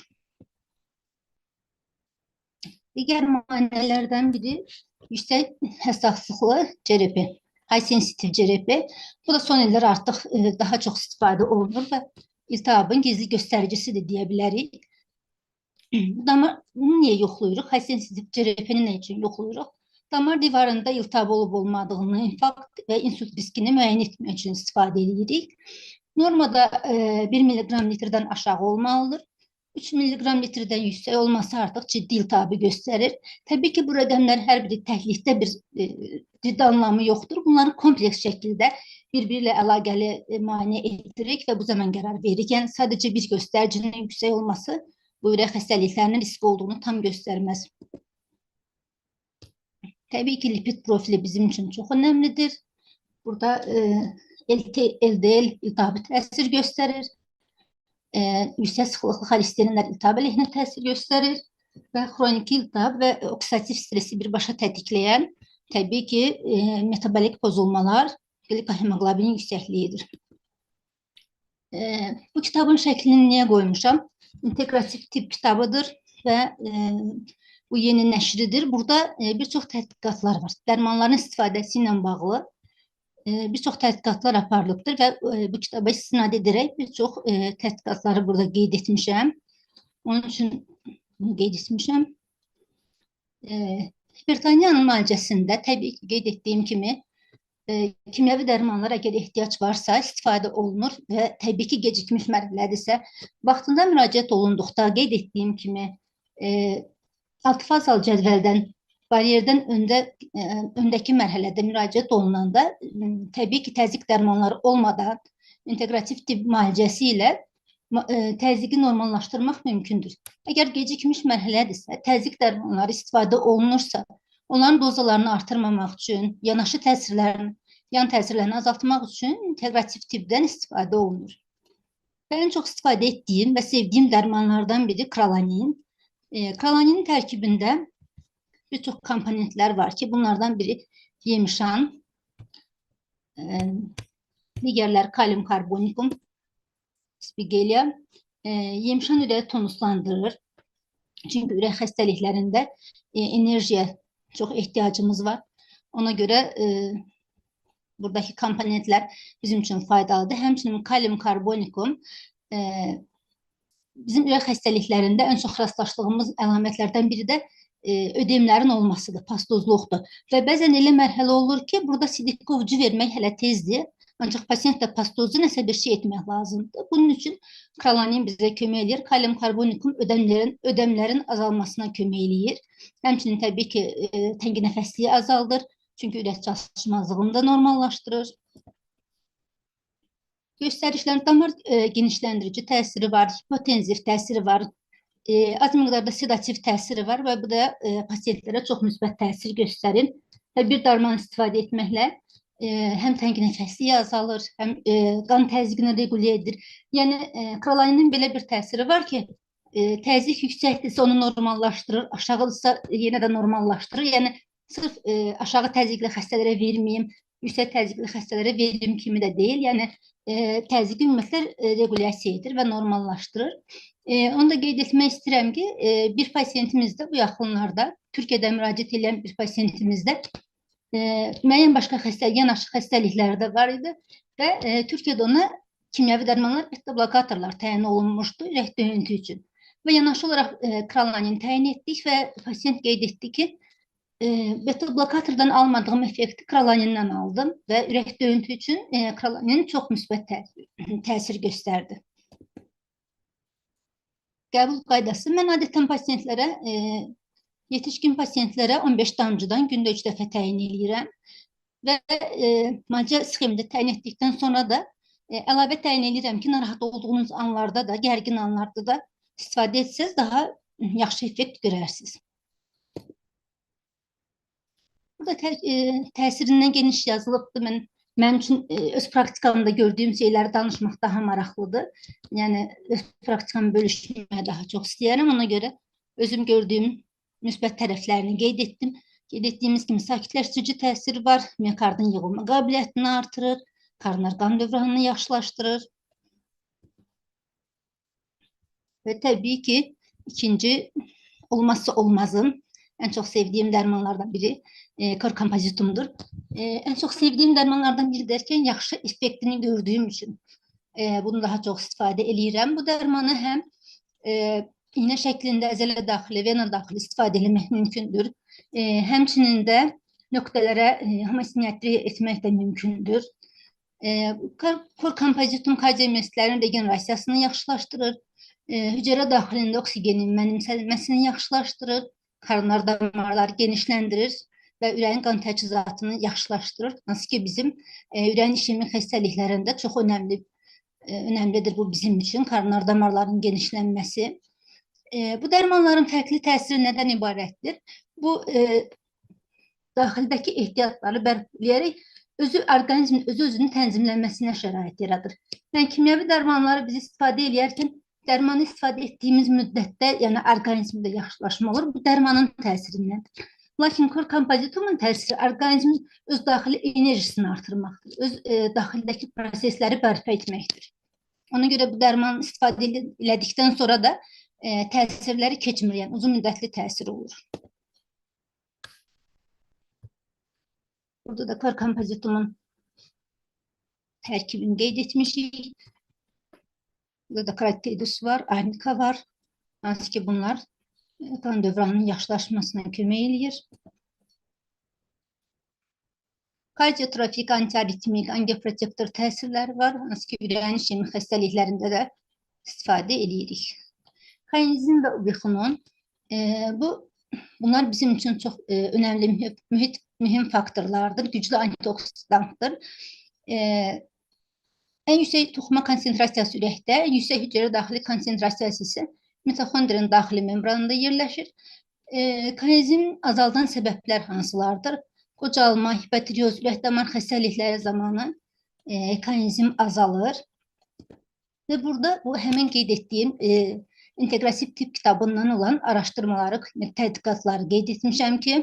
A: Digər müayinələrdən biri yüksək həssaslıqlı CRP, high sensitive CRP. Bu da son illər artıq daha çox istifadə olunur və iltihabın gizli göstəricisidir deyə bilərik. Damar niyə yoxlayırıq? High sensitive CRP-ni nə üçün yoxlayırıq? Damar divarında iltihab olub olmadığını, infarkt və insult riskini müəyyən etmək üçün istifadə edirik. Normada 1 milliqram litrdən aşağı olmalıdır. 3 milliqram litrdən yüksək olması artıq ciddi iltihabı göstərir. Təbii ki, bu rəqəmlər hər biri təklikdə bir ciddi anlamı yoxdur. Bunları kompleks şəkildə bir-biri ilə əlaqəli müayinə etdirik və bu zaman qərar veririk. Yəni, sadəcə bir göstəricinin yüksək olması bu ürək xəstəliklərinin riski olduğunu tam göstərməz. Təbii ki, lipid profili bizim üçün çox önəmlidir. Burada LDL iltihabı təsir göstərir. Yüksək sıxlıqlı xolesterinlər iltihab əleyhinə təsir göstərir və xroniki iltihab və oksidativ stresi birbaşa tətikləyən təbii ki, metabolik pozulmalar glikohemoqlobinin yüksəkliyidir. Bu kitabın şəklini niyə qoymuşam? İntegrativ tibb kitabıdır və bu yeni nəşridir. Burada bir çox tədqiqatlar var. Dərmanların istifadəsi ilə bağlı bir çox tədqiqatlar aparılıbdır və bu kitaba istinad edərək bir çox tədqiqatları burada qeyd etmişəm. Onun üçün bunu qeyd etmişəm. Hipertoniyanın müalicəsində təbii ki, qeyd etdiyim kimi kimyəvi dərmanlara əgər ehtiyac varsa istifadə olunur və təbii ki, gecikmiş mərhələdirsə, vaxtında müraciət olunduqda qeyd etdiyim kimi 6 fazalı cədvəldən Bariyerdən öndəki mərhələdə müraciət olunanda təbii ki, təzyiq dərmanları olmadan inteqrativ tibb müalicəsi ilə təzyiqi normallaşdırmaq mümkündür. Əgər gecikmiş mərhələdirsə, təzyiq dərmanları istifadə olunursa, onların dozalarını artırmamaq üçün, yanaşı təsirlərini, yan təsirlərini azaltmaq üçün inteqrativ tibbdən istifadə olunur. Və ən çox istifadə etdiyim və sevdiyim dərmanlardan biri Kralanin. Kralaninin tərkibində bir çox komponentlər var ki, bunlardan biri yemişan, digərləri kalium karbonikum, spigeliya. Yemişan ürəyi tonuslandırır. Çünki ürək xəstəliklərində enerjiyə çox ehtiyacımız var. Ona görə buradakı komponentlər bizim üçün faydalıdır. Həmçinin kalium karbonikum bizim ürək xəstəliklərində ən çox rastlaşdığımız əlamətlərdən biri də ödemlərin olmasıdır, pastozluqdur. Və bəzən elə mərhələ olur ki, burada sidik qovucu vermək hələ tezdir. Ancaq pasiyentdə pastozlu nəsə bir şey etmək lazımdır. Bunun üçün Kralanin bizə kömək eləyir. Kalium karbonikum ödemlərin azalmasına kömək eləyir. Həmçinin təbii ki, təngi nəfəsliyi azaldır. Çünki ürək çalışmazlığını da normallaşdırır. Göstərişlərin damar genişləndirici təsiri var, hipotenziv təsiri var, az miqdarda sedativ təsiri var və bu da pasiyentlərə çox müsbət təsir göstərir. Və bir dərman istifadə etməklə həm təngi nəfəsliyi azalır, həm qan təzyiqini regulyə edir. Yəni, Kralaninin belə bir təsiri var ki, təzyiq yüksəkdirsə onu normallaşdırır, aşağıdırsa yenə də normallaşdırır. Yəni, sırf aşağı təzyiqli xəstələrə verməyim, yüksək təzyiqli xəstələrə verim kimi də deyil. Yəni, təzyiqi ümumiyyətlə regulyasiya edir və normallaşdırır. Onu da qeyd etmək istəyirəm ki, bir pasiyentimizdə bu yaxınlarda, Türkiyədə müraciət edən bir pasiyentimizdə müəyyən başqa yanaşı xəstəlikləri də var idi və Türkiyədə ona kimyəvi dərmanlar, beta-blokatorlar təyin olunmuşdu ürək döyüntü üçün. Və yanaşı olaraq Kralanin təyin etdik və pasiyent qeyd etdi ki, beta-blokatordan almadığım effekti Kralanindən aldım və ürək döyüntü üçün Kralanin çox müsbət təsir göstərdi. Qəbul qaydası. Mən adətən pasiyentlərə, yetişkin pasiyentlərə 15 damcıdan gündə 3 dəfə təyin eləyirəm və müalicə sxemində təyin etdikdən sonra da əlavə təyin eləyirəm ki, narahat olduğunuz anlarda da, gərgin anlarda da istifadə etsəz daha yaxşı effekt görərsiniz. Burada təsirindən geniş yazılıbdır. Mənim üçün öz praktikamda gördüyüm şeyləri danışmaq daha maraqlıdır. Yəni, öz praktikamı bölüşməyə daha çox istəyirəm. Ona görə özüm gördüyüm müsbət tərəflərini qeyd etdim. Qeyd etdiyimiz kimi sakitləşdirici təsiri var, miokardın yığılma qabiliyyətini artırır, koronar qan dövranını yaxşılaşdırır. Və təbii ki, ikinci olmazsa olmazım, ən çox sevdiyim dərmanlardan biri kor kompozitumdur. Ən çox sevdiyim dərmanlardan biri dərkən, yaxşı effektini gördüyüm üçün bunu daha çox istifadə eləyirəm. Bu dərmanı həm iynə şəklində əzələ daxili, vena daxili istifadə eləmək mümkündür. Həmçinin də nöqtələrə homosiniatriya etmək də mümkündür. Kor kompozitum kardiomiyositlərin regenerasiyasını yaxşılaşdırır. Hüceyrə daxilində oksigenin mənimsənməsini yaxşılaşdırır. Koronar damarları genişləndirir və ürəyin qan təchizatını yaxşılaşdırır. Hansı ki, bizim ürəyin işemik xəstəliklərində çox önəmlidir bu bizim üçün, koronar damarların genişlənməsi. Bu dərmanların fərqli təsiri nədən ibarətdir? Bu, daxildəki ehtiyatları bərpa özü orqanizmin özü-özünü tənzimlənməsinə şərait yaradır. Yəni, kimyəvi dərmanları biz istifadə eləyərkən, dərmanı istifadə etdiyimiz müddətdə, yəni orqanizmdə yaxşılaşma olur, bu dərmanın təsirindəndir. Lakin kor kompozitumun təsiri orqanizmin öz daxili enerjisini artırmaqdır, öz daxildəki prosesləri bərpa etməkdir. Ona görə bu dərmanı istifadə elədikdən sonra da təsirləri keçmir, yəni uzun müddətli təsir olur. Burada da kor kompozitumun tərkibini qeyd etmişik. Burada da kratidus var, arnika var. Hansı ki bunlar qan dövranının yaxşılaşmasına kömək eləyir. Kardiotrofik, antiaritmik, angioprotektor təsirləri var. Hansı ki ürəyin işemik xəstəliklərində də istifadə eləyirik. Koenzim və ubixonon. Bu Bunlar bizim üçün çox önəmli, mühüm faktorlardır, güclü antioksidantdır. Ən yüksək toxuma konsentrasiyası ürəkdə, yüksək hüceyrə daxili konsentrasiyası isə mitoxondriyanın daxili membranında yerləşir. Koenzim azaldan səbəblər hansılardır? Qocalma, hipotireoz, ürək damar xəstəlikləri zamanı koenzim azalır. Və burada bu həmin qeyd etdiyim inteqrativ tibb kitabından olan araşdırmaları, tədqiqatları qeyd etmişəm ki,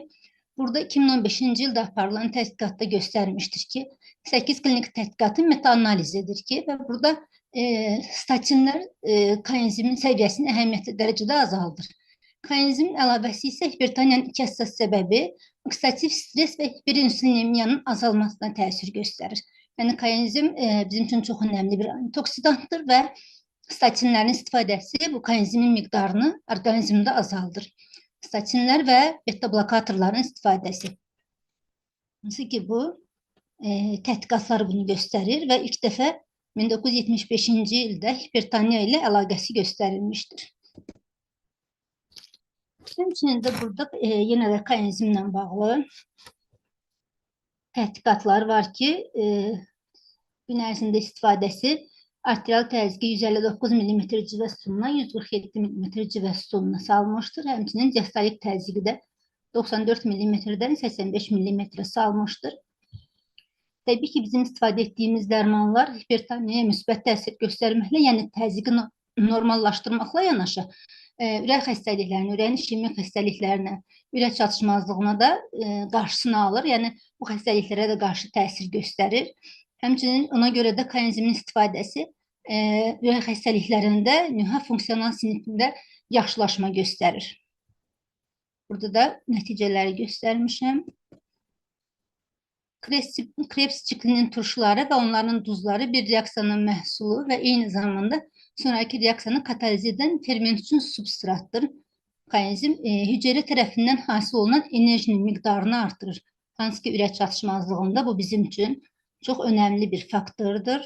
A: burada 2015-ci ildə aparılan tədqiqatda göstərmişdir ki, 8 klinik tədqiqatın meta-analizidir ki, və burada statinlər koenzimin səviyyəsini əhəmiyyətli dərəcədə azaldır. Koenzimin əlavəsi isə hipertoniyanın iki əsas səbəbi oksidativ stres və hiperinsulinemiyanın azalmasına təsir göstərir. Yəni koenzim bizim üçün çox önəmli bir antioksidantdır və statinlərin istifadəsi bu koenzimin miqdarını orqanizmdə azaldır. Statinlər və beta-blokatorların istifadəsi. Hansı ki bu tədqiqatlar bunu göstərir və ilk dəfə 1975-ci ildə hipertoniya ilə əlaqəsi göstərilmişdir. Həmçinin də burada yenə də koenzimlə bağlı tədqiqatlar var ki, gün ərzində istifadəsi arterial təzyiqi 159 mm civə sütunundan 147 mm civə sütununa salmışdır. Həmçinin diastolik təzyiqi də 94 mm-dən 85 mm salmışdır. Təbii ki, bizim istifadə etdiyimiz dərmanlar hipertoniyaya müsbət təsir göstərməklə, yəni təzyiqi normallaşdırmaqla yanaşı, ürək xəstəliklərinə, ürəyin işemik xəstəliklərinə, ürək çatışmazlığına da qarşısını alır. Yəni bu xəstəliklərə də qarşı təsir göstərir. Həmçinin ona görə də koenzimin istifadəsi ürək xəstəliklərində nüvə funksional sinifində yaxşılaşma göstərir. Burada da nəticələri göstərmişəm. Krebs siklinin turşuları və onların duzları bir reaksiyanın məhsulu və eyni zamanda sonraki reaksiyanı katalize edən ferment üçün substratdır. Koenzim hüceyrə tərəfindən hasil olunan enerjinin miqdarını artırır. Hansı ki, ürək çatışmazlığında bu bizim üçün çox önəmli bir faktordur.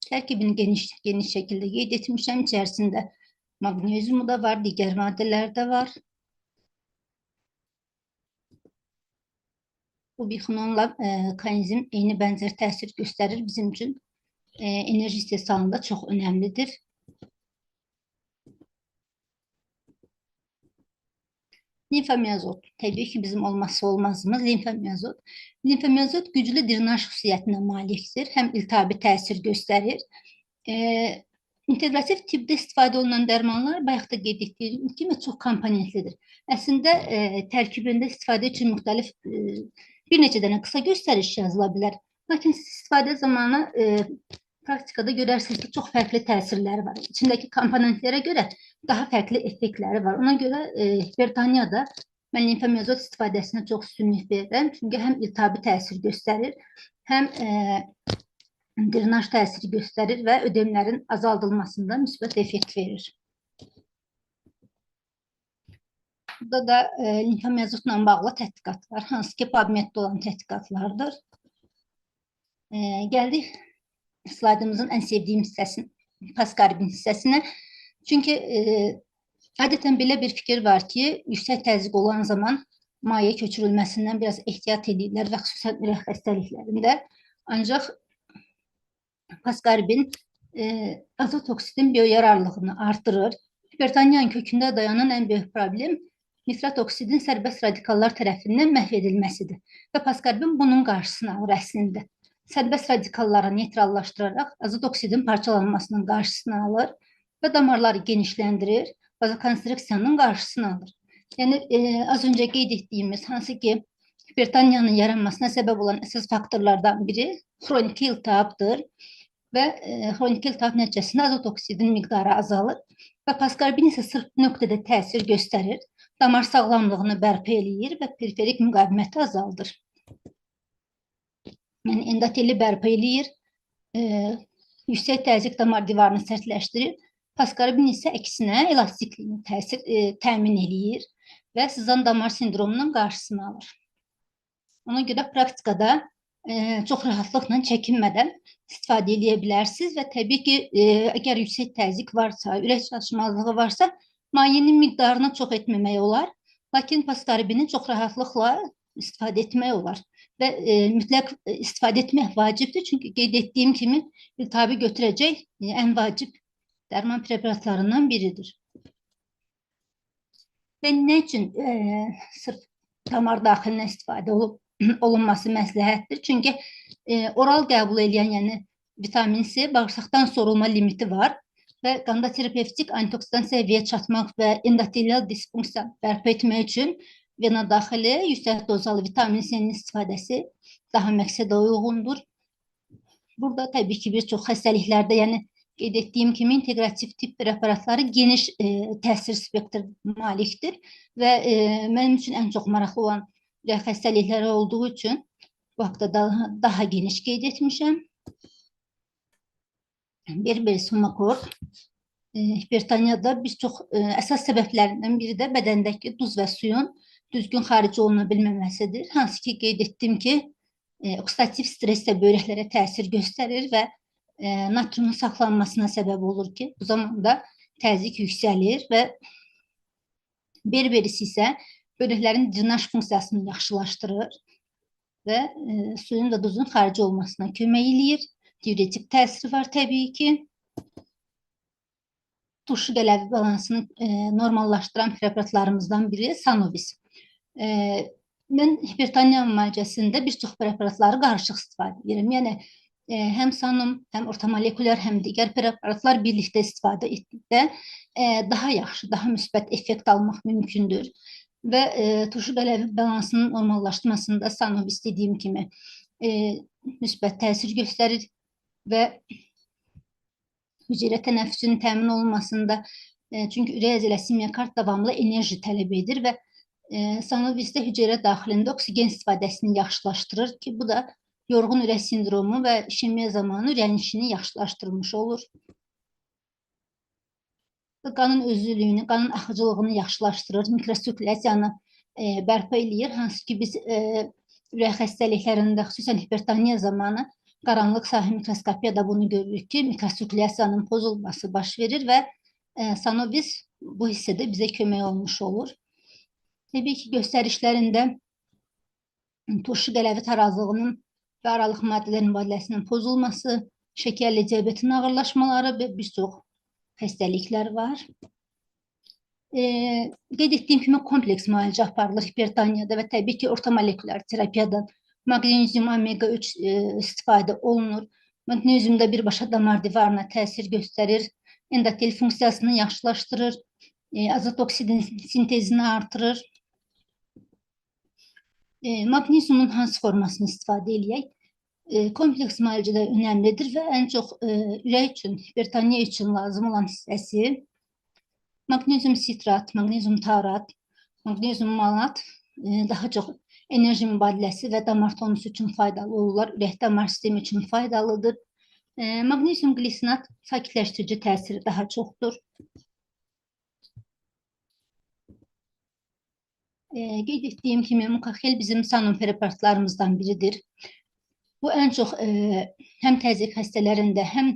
A: Tərkibini geniş şəkildə qeyd etmişəm. İçərisində magnezyumu da var, digər maddələr də var. Bu bixinonla koenzim eyni bənzər təsir göstərir bizim üçün. Enerji istehsalında çox önəmlidir. Limfomiyazot. Təbii ki, bizim olmazsa olmazımız limfomiyazot. Limfomiyazot güclü drenaj xüsusiyyətinə malikdir. Həm iltihabi təsir göstərir. İnteqrativ tibbdə istifadə olunan dərmanlar bayaq da qeyd etdiyim kimi çox komponentlidir. Əslində tərkibində istifadə üçün müxtəlif bir neçə dənə qısa göstəriş yazıla bilər. Lakin siz istifadə zamanı praktikada görərsiniz ki, çox fərqli təsirləri var. İçindəki komponentlərə görə daha fərqli effektləri var. Ona görə hipertoniyada mən limfomiyazot istifadəsinə çox üstünlük verirəm. Çünki həm iltihabi təsir göstərir, həm drenaj təsiri göstərir və ödemlərin azaldılmasında müsbət effekt verir. Burada da limfomiyazotla bağlı tədqiqatlar, hansı ki PubMed-də olan tədqiqatlardır. Gəldik slaydımızın ən sevdiyim hissəsinə, paskaribin hissəsinə. Çünki adətən belə bir fikir var ki, yüksək təzyiq olan zaman maye köçürülməsindən biraz ehtiyat edirlər və xüsusən ürək xəstəliklərində. Ancaq paskaribin azot oksidin biyoyararlılığını artırır. Hipertoniyanın kökündə dayanan ən böyük problem nitrat oksidin sərbəst radikallar tərəfindən məhv edilməsidir. Və paskaribin bunun qarşısını alır əslində. Sərbəst radikalları neytrallaşdıraraq azot oksidin parçalanmasının qarşısını alır və damarları genişləndirir, vazokonstriksiyanın qarşısını alır. Yəni az öncə qeyd etdiyimiz hansı ki hipertoniyanın yaranmasına səbəb olan əsas faktorlardan biri xroniki iltihabdır və xroniki iltihab nəticəsində azot oksidin miqdarı azalır və paskaribin isə sırf bu nöqtədə təsir göstərir, damar sağlamlığını bərpa eləyir və periferik müqaviməti azaldır. Yəni endoteli bərpa eləyir, yüksək təzyiq damar divarını sərtləşdirir. Paskaribin isə əksinə elastikliyini təsir təmin eləyir və sızan damar sindromunun qarşısını alır. Ona görə praktikada çox rahatlıqla çəkinmədən istifadə edə bilərsiniz və təbii ki, əgər yüksək təzyiq varsa, ürək çalışmazlığı varsa, Mayenin miqdarını çox etməmək olar, lakin paskaribini çox rahatlıqla istifadə etmək olar və mütləq istifadə etmək vacibdir. Çünki qeyd etdiyim kimi iltihabı götürəcək ən vacib dərman preparatlarından biridir. Və nə üçün sırf damar daxilinə istifadə olunması məsləhətdir? Çünki oral qəbul edən, yəni vitamin C bağırsaqdan sorulma limiti var və qanda terapevtik antioksidan səviyyə çatmaq və endotelial disfunksiya bərpa etmək üçün vena daxili yüksək dozalı vitamin C-nin istifadəsi daha məqsədə uyğundur. Burada təbii ki, bir çox xəstəliklərdə, yəni qeyd etdiyim kimi inteqrativ tip preparatları geniş təsir spektri malikdir və mənim üçün ən çox maraqlı olan ürək xəstəlikləri olduğu üçün bu haqda daha geniş qeyd etmişəm. Berberis Humakort hipertoniyada bir çox əsas səbəblərindən biri də bədəndəki duz və suyun düzgün xarici oluna bilməməsidir. Hansı ki, qeyd etdim ki, oksidativ stres də böyrəklərə təsir göstərir və natriumun saxlanmasına səbəb olur ki, bu zamanda təzyiq yüksəlir və berberis isə böyrəklərin drenaj funksiyasını yaxşılaşdırır və suyun və duzun xarici olmasına kömək eləyir. Diuretik təsiri var təbii ki. Turşu qələvi balansını normallaşdıran preparatlarımızdan biri Sanovis. Mən hipertoniya müalicəsində bir çox preparatları qarışıq istifadə edirəm. Yəni həm Sanum, həm ortomolekulyar, həm digər preparatlar birlikdə istifadə etdikdə daha yaxşı, daha müsbət effekt almaq mümkündür. Və turşu qələvi balansının normallaşmasında Sanovis dediyim kimi müsbət təsir göstərir və hüceyrə tənəffüsünün təmin olunmasında, çünki ürək əzələsi miokard davamlı enerji tələb edir və Sanovisdə hüceyrə daxilində oksigen istifadəsini yaxşılaşdırır ki, bu da yorğun ürək sindromu və işemiya zamanı ürəyin işini yaxşılaşdırmış olur. Qanın özlülüyünü, qanın axıcılığını yaxşılaşdırır, mikrosirkulyasiyanı bərpa eləyir. Hansı ki, biz ürək xəstəliklərində, xüsusən hipertoniya zamanı qaranlıq sahə mikroskopiyada bunu görürük ki, mikrosirkulyasiyanın pozulması baş verir və Sanovis bu hissədə bizə kömək olmuş olur. Təbii ki, göstərişlərində turşu qələvi tarazlığının və aralıq maddələr mübadiləsinin pozulması, şəkərli diabetin ağırlaşmaları və bir çox xəstəliklər var. Qeyd etdiyim kimi kompleks müalicə aparılır hipertoniyada və təbii ki, orta molekulyar terapiyadan maqnezium omega 3 istifadə olunur. Maqnezium da birbaşa damar divarına təsir göstərir, endotel funksiyasını yaxşılaşdırır, azot oksidin sintezini artırır. Maqneziumun hansı formasını istifadə eləyək? Kompleks müalicədə önəmlidir və ən çox ürək üçün, hipertoniya üçün lazım olan hissəsi maqnezium sitrat, maqnezium taurat, maqnezium malat daha çox enerji mübadiləsi və damar tonusu üçün faydalı olurlar. Ürək damar sistemi üçün faydalıdır. Maqnezium glisinat sakitləşdirici təsiri daha çoxdur. Qeyd etdiyim kimi mukaxel bizim sanum preparatlarımızdan biridir. Bu ən çox həm təzyiq xəstələrində, həm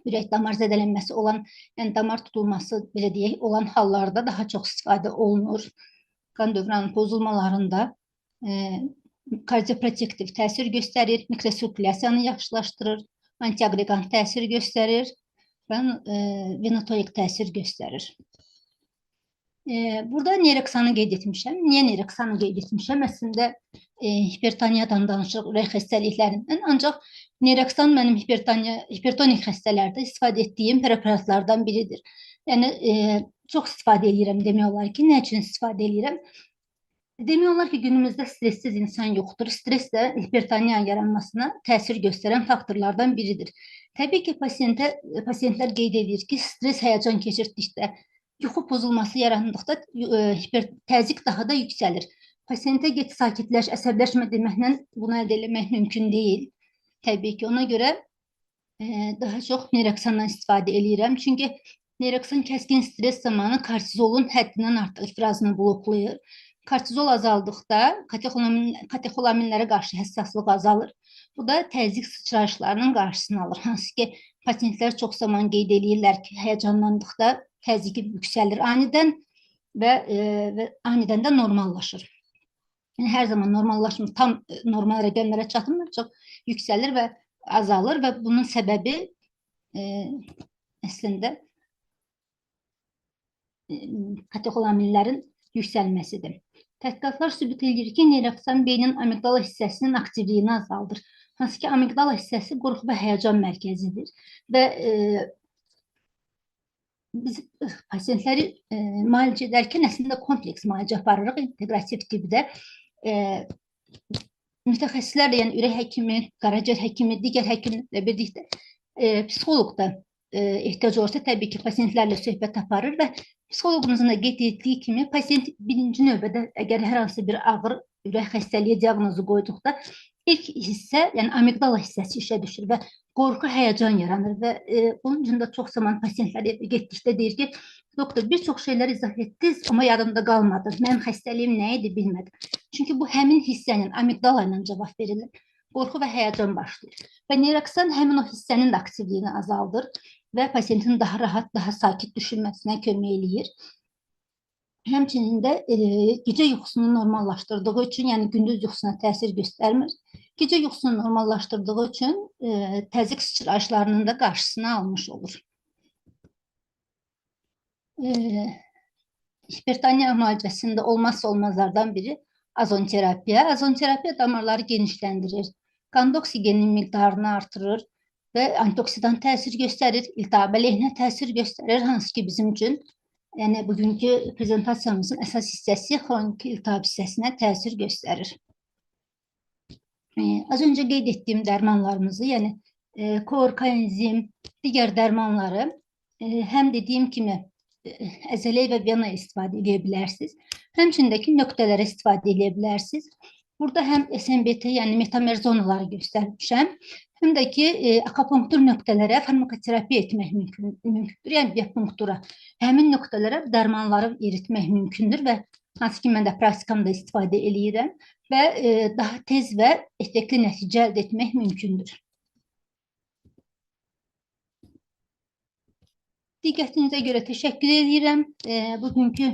A: ürək damar zədələnməsi olan, yəni damar tutulması belə deyək, olan hallarda daha çox istifadə olunur. Qan dövranı pozulmalarında kardioprotektiv təsir göstərir, mikrosirkulyasiyanı yaxşılaşdırır, antiagregant təsir göstərir və venotonik təsir göstərir. Burada Nereksanı qeyd etmişəm. Niyə Nereksanı qeyd etmişəm? Əslində hipertoniyadan danışırıq, ürək xəstəliklərindən. Ancaq Nereksan mənim hipertonik xəstələrdə istifadə etdiyim preparatlardan biridir. Yəni çox istifadə edirəm demək olar ki. Nə üçün istifadə edirəm? Demək olar ki, günümüzdə stressiz insan yoxdur. Stres də hipertoniyanın yaranmasına təsir göstərən faktorlardan biridir. Təbii ki, pasientlər qeyd edir ki, stres həyəcan keçirdikdə, yuxu pozulması yarandıqda təzyiq daha da yüksəlir. Pasientə get sakitləş, əsəbləşmə deməklə bunu əldə eləmək mümkün deyil. Təbii ki, ona görə daha çox Nereksandan istifadə eləyirəm. Çünki Nereksan kəskin stres zamanı kortizolun həddindən artıq ifrazını bloklayır. Kortizol azaldıqda katexolaminlərə qarşı həssaslıq azalır. Bu da təzyiq sıçrayışlarının qarşısını alır. Hansı ki, pasientlər çox zaman qeyd eləyirlər ki, həyəcanlandıqda Təzyiqi yüksəlir anidən və anidən də normallaşır. Yəni, hər zaman normallaşmır, tam normal rəqəmlərə çatmır, çox yüksəlir və azalır və bunun səbəbi əslində katexolaminlərin yüksəlməsidir. Tədqiqatlar sübut edir ki, neyroksan beynin amigdala hissəsinin aktivliyini azaldır. Hansı ki, amigdala hissəsi qorxu və həyəcan mərkəzidir və biz pasientləri müalicə edərkən əslində kompleks müalicə aparırıq, inteqrativ tibdə. Mütəxəssislərlə, yəni ürək həkimi, qaraciyər həkimi, digər həkimlərlə birlikdə psixoloq da ehtiyac olursa təbii ki, pasientlərlə söhbət aparır və psixoloqumuzun da qeyd etdiyi kimi pasient birinci növbədə əgər hər hansı bir ağır ürək xəstəliyi diaqnozu qoyduqda ilk hissə, yəni amigdala hissəsi işə düşür və qorxu, həyəcan yaranır və bunun üçün də çox zaman pasientlər evə getdikdə deyir ki, doktor bir çox şeylər izah etdiniz, amma yadımda qalmadı. Mənim xəstəliyim nə idi bilmədim. Çünki bu həmin hissənin amigdala ilə cavab verilir. Qorxu və həyəcan başlayır. Və neyroksan həmin o hissənin də aktivliyini azaldır və pasientin daha rahat, daha sakit düşünməsinə kömək eləyir. Həmçinin də gecə yuxusunu normallaşdırdığı üçün, yəni gündüz yuxusuna təsir göstərmir. Gecə yuxusunu normallaşdırdığı üçün təzyiq sıçrayışlarının da qarşısını almış olur. Hipertoniya müalicəsində olmazsa olmazlardan biri azonterapiya. Azonterapiya damarları genişləndirir, qanda oksigenin miqdarını artırır və antioksidan təsir göstərir, iltihab əleyhinə təsir göstərir, hansı ki bizim üçün, yəni bugünkü prezentasiyamızın əsas hissəsi xronik iltihab hissəsinə təsir göstərir. Az öncə qeyd etdiyim dərmanlarımızı, yəni kor, koenzim, digər dərmanları həm dediyim kimi əzələ və vena istifadə edə bilərsiniz. Həmçinin də ki, nöqtələrə istifadə edə bilərsiniz. Burada həm SMBT, yəni metamer zonaları göstərmişəm, həm də ki, akupunktur nöqtələrə farmakoterapiya etmək mümkündür. Yəni biapunktura. Həmin nöqtələrə dərmanları eritmək mümkündür və hansı ki, mən də praktikamda istifadə eləyirəm və daha tez və effektli nəticə əldə etmək mümkündür. Diqqətinizə görə təşəkkür edirəm. Bugünkü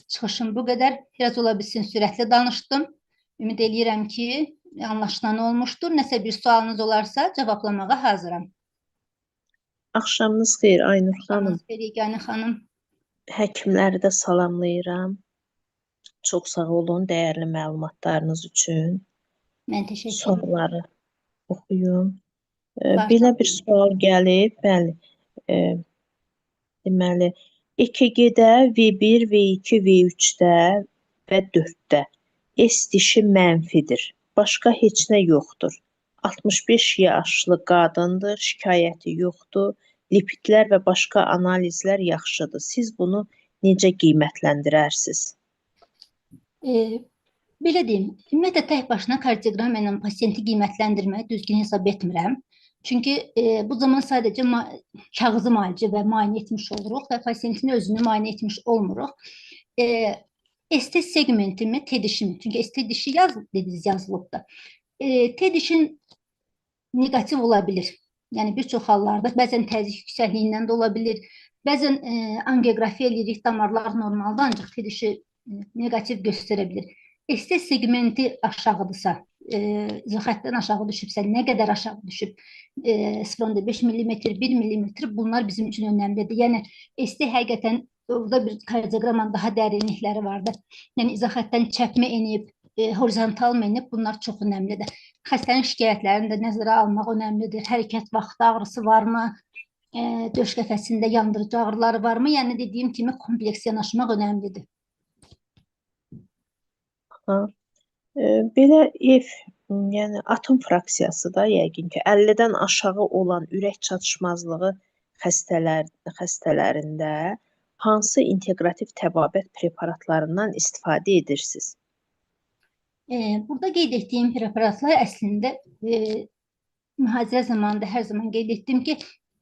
A: çıxışım bu qədər. Biraz ola bilsin sürətli danışdım. Ümid eləyirəm ki, anlaşılan olmuşdur. Nəsə bir sualınız olarsa cevaplamağa hazıram.
B: Axşamınız xeyir Aynur xanım.
A: Axşamınız xeyir Yeganə xanım.
B: Həkimləri də salamlayıram. Çox sağ olun dəyərli məlumatlarınız üçün.
A: Mən təşəkkür edirəm.
B: Sualları oxuyum.
A: Var.
B: Belə bir sual gəlib. Bəli. Deməli, EKG-də V1, V2, V3-də və 4-də S dişi mənfidir. Başqa heç nə yoxdur. 65 yaşlı qadındır, şikayəti yoxdur. Lipidlər və başqa analizlər yaxşıdır. Siz bunu necə qiymətləndirərsiniz?
A: Belə deyim, ümumiyyətlə tək başına kardioqramma ilə pasiyenti qiymətləndirməyi düzgün hesab etmirəm. Çünki bu zaman sadəcə kağızı müalicə və müayinə etmiş oluruq və pasiyentin özünü müayinə etmiş olmuruq. ST segmentimi, T dişimi? Çünki ST dişi dediniz yazılıb da. T dişin neqativ ola bilir. Yəni bir çox hallarda bəzən təzyiq yüksəkliyindən də ola bilir. Bəzən angiografiya eləyirik, damarlar normaldır, ancaq T dişi neqativ göstərə bilir. ST segmenti aşağıdırsa, izoxətdən aşağı düşübsə, nə qədər aşağı düşüb, 0,5 millimetr, 1 millimetr, bunlar bizim üçün önəmlidir. Yəni ST həqiqətən orada bir kardioqrammanın daha dərinlikləri vardır. Yəni izoxətdən çəpmə enib, horizontal mı enib, bunlar çox önəmlidir. Xəstənin şikayətlərini də nəzərə almaq önəmlidir. Hərəkət vaxtı ağrısı varmı, döş qəfəsində yandırıcı ağrıları varmı? Yəni dediyim kimi kompleks yanaşmaq önəmlidir.
B: Belə F, yəni atım fraksiyası da yəqin ki, 50-dən aşağı olan ürək çatışmazlığı xəstələrində hansı inteqrativ təbabət preparatlarından istifadə edirsiniz?
A: Burada qeyd etdiyim preparatlar əslində mühazirə zamanında hər zaman qeyd etdim ki,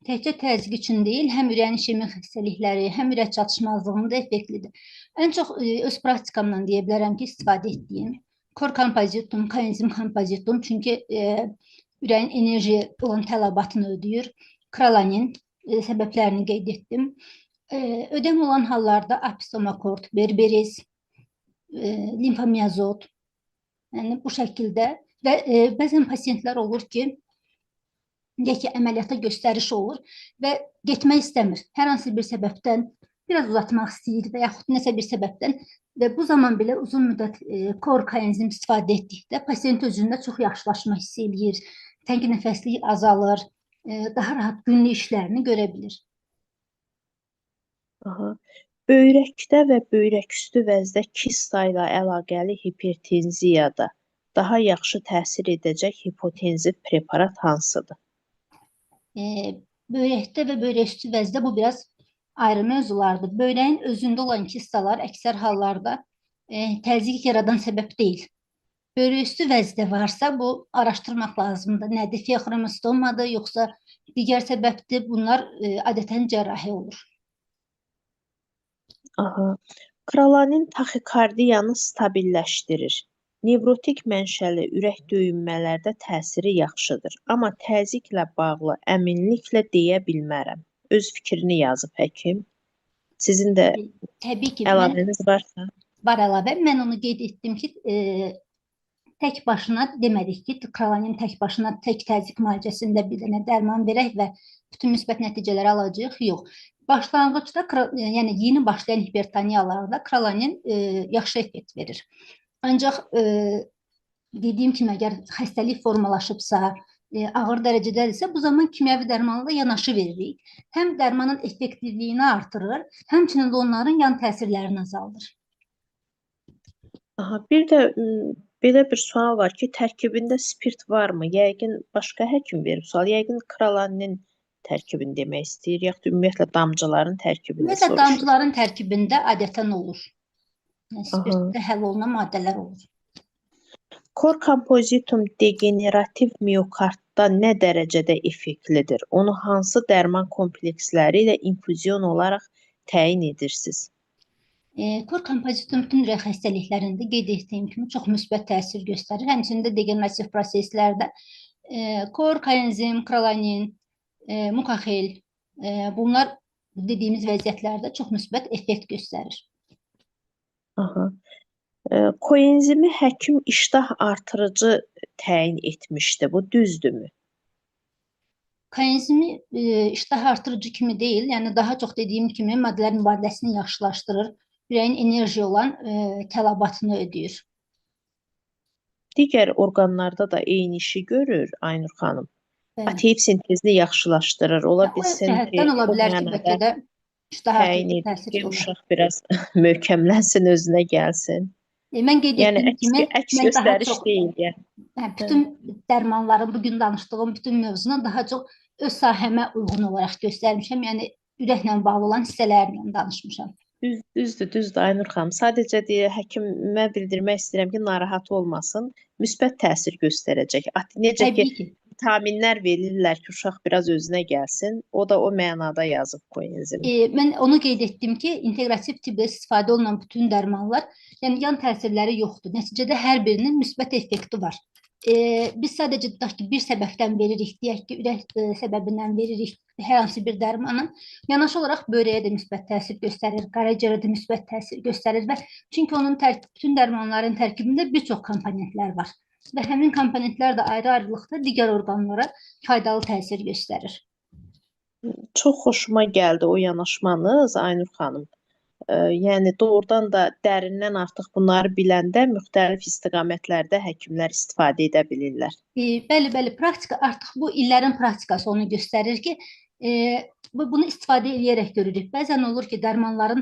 A: təkcə təzyiq üçün deyil, həm ürəyin işemik xəstəlikləri, həm ürək çatışmazlığında effektlidir. Ən çox öz praktikamdan deyə bilərəm ki, istifadə etdiyim kor kompozitum, koenzim kompozitum, çünki ürəyin enerji olan tələbatını ödəyir. Kralanin səbəblərini qeyd etdim. Ödem olan hallarda apistomakort, berberis, limfomiyazot. Yəni bu şəkildə və bəzən pasientlər olur ki, deyək ki, əməliyyata göstəriş olur və getmək istəmir. Hər hansı bir səbəbdən biraz uzatmaq istəyir və yaxud nəsə bir səbəbdən və bu zaman belə uzun müddət kor koenzim istifadə etdikdə pasient özündə çox yaxşılaşma hiss eləyir, təngi nəfəslik azalır, daha rahat günlük işlərini görə bilir.
B: Aha. Böyrəkdə və böyrəküstü vəzdə kista ilə əlaqəli hipertenziyada daha yaxşı təsir edəcək hipotenziv preparat hansıdır?
A: Böyrəkdə və böyrəküstü vəzdə bu biraz ayrı mövzulardır. Böyrəyin özündə olan kistalar əksər hallarda təzyiq yaradan səbəb deyil. Böyrəküstü vəzdə varsa bu araşdırmaq lazımdır. Nədir? Feoxromostomadır, yoxsa digər səbəbdir? Bunlar adətən cərrahi olur.
B: Aha. Kralanin taxikardiyanı stabilləşdirir. Nevrotik mənşəli ürək döyünmələrdə təsiri yaxşıdır, amma təzyiqlə bağlı əminliklə deyə bilmərəm. Öz fikrini yazıb həkim. Sizin də
A: Təbii ki,
B: əlavəniz varsa.
A: Var əlavə. Mən onu qeyd etdim ki, tək başına demədik ki, kralanin tək başına tək təzyiq müalicəsində bir dənə dərman verək və bütün müsbət nəticələri alacağıq. Yox. Başlanğıcda, yəni yeni başlayan hipertoniyalarda kralanin yaxşı effekt verir. Ancaq dediyim kimi, əgər xəstəlik formalaşıbsa, ağır dərəcədədirsə, bu zaman kimyəvi dərmanla da yanaşı veririk. Həm dərmanın effektivliyini artırır, həmçinin də onların yan təsirlərini azaldır.
B: Aha, bir də belə bir sual var ki, tərkibində spirt varmı? Yəqin başqa həkim verib sual. Yəqin kralaninin tərkibini demək istəyir, yaxud ümumiyyətlə damcıların tərkibini
A: Ümumiyyətlə
B: soruşur.
A: Damcıların tərkibində adətən olur. Yəni, spirtdə həll olunan maddələr olur.
B: Kor kompozitum degenerativ miokardda nə dərəcədə effektlidir? Onu hansı dərman kompleksləri ilə infüzion olaraq təyin edirsiniz?
A: Kor kompozitum bütün ürək xəstəliklərində qeyd etdiyim kimi çox müsbət təsir göstərir. Həmçinin də degenerativ proseslərdə kor, koenzim, kralanin, mukaxel, bunlar dediyimiz vəziyyətlərdə çox müsbət effekt göstərir.
B: Aha. Koenzimi həkim iştah artırıcı təyin etmişdi. Bu düzdürmü?
A: Koenzimi iştah artırıcı kimi deyil, yəni daha çox dediyim kimi maddələr mübadiləsini yaxşılaşdırır, ürəyin enerji olan tələbatını ödəyir.
B: Digər orqanlarda da eyni işi görür Aynur xanım.
A: Bəli.
B: ATF sintezini yaxşılaşdırır. Ola bilsin ki,
A: cəhətdən ola
B: o
A: bilər ki,
B: mənada
A: bəlkə də iştah
B: təyin
A: artırıcı
B: edir
A: təsir
B: ki,
A: olar.
B: Uşaq biraz möhkəmlənsin, özünə gəlsin.
A: Mən qeyd
B: Yəni,
A: etdiyim kimi,
B: əks
A: mən daha
B: göstəriş
A: çox
B: deyil, yəni.
A: Bütün dərmanların, bugün danışdığım bütün mövzunu daha çox öz sahəmə uyğun olaraq göstərmişəm. Yəni, ürəklə bağlı olan hissələrlə danışmışam.
B: Düzdür Aynur xanım. Sadəcə deyə həkimə bildirmək istəyirəm ki, narahat olmasın, müsbət təsir göstərəcək. Necə ki,
A: Təbii ki.
B: vitaminlər verirlər ki, uşaq biraz özünə gəlsin. O da o mənada yazıb koenzimi.
A: Mən onu qeyd etdim ki, inteqrativ tibbdə istifadə olunan bütün dərmanlar, yəni yan təsirləri yoxdur. Nəticədə hər birinin müsbət effekti var. Biz sadəcə tutaq ki, bir səbəbdən veririk, deyək ki, ürək səbəbindən veririk hər hansı bir dərmanı. Yanaşı olaraq böyrəyə də müsbət təsir göstərir, qaraciyərə də müsbət təsir göstərir və çünki onun bütün dərmanların tərkibində bir çox komponentlər var və həmin komponentlər də ayrı-ayrılıqda digər orqanlara faydalı təsir göstərir.
B: Çox xoşuma gəldi o yanaşmanız, Aynur xanım. Yəni doğrudan da dərindən artıq bunları biləndə müxtəlif istiqamətlərdə həkimlər istifadə edə bilirlər.
A: Bəli, bəli, praktika artıq bu illərin praktikası onu göstərir ki, bunu istifadə eləyərək görürük. Bəzən olur ki, dərmanların,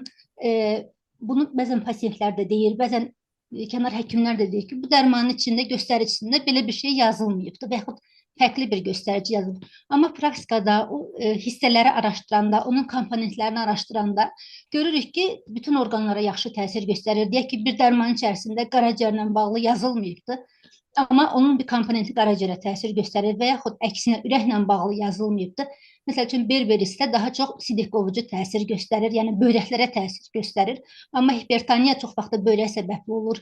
A: bunu bəzən pasientlər də deyir, bəzən kənar həkimlər də deyir ki, bu dərmanın içində, göstəricisində belə bir şey yazılmayıbdır və yaxud fərqli bir göstərici yazılıb. Amma praktikada o hissələri araşdıranda, onun komponentlərini araşdıranda görürük ki, bütün orqanlara yaxşı təsir göstərir. Deyək ki, bir dərmanın içərisində qaraciyərlə bağlı yazılmayıbdır, amma onun bir komponenti qaraciyərə təsir göstərir və yaxud əksinə ürəklə bağlı yazılmayıbdır. Məsəl üçün, berberisdə daha çox sidik qovucu təsir göstərir, yəni böyrəklərə təsir göstərir. Amma hipertoniya çox vaxtda böyrək səbəbli olur,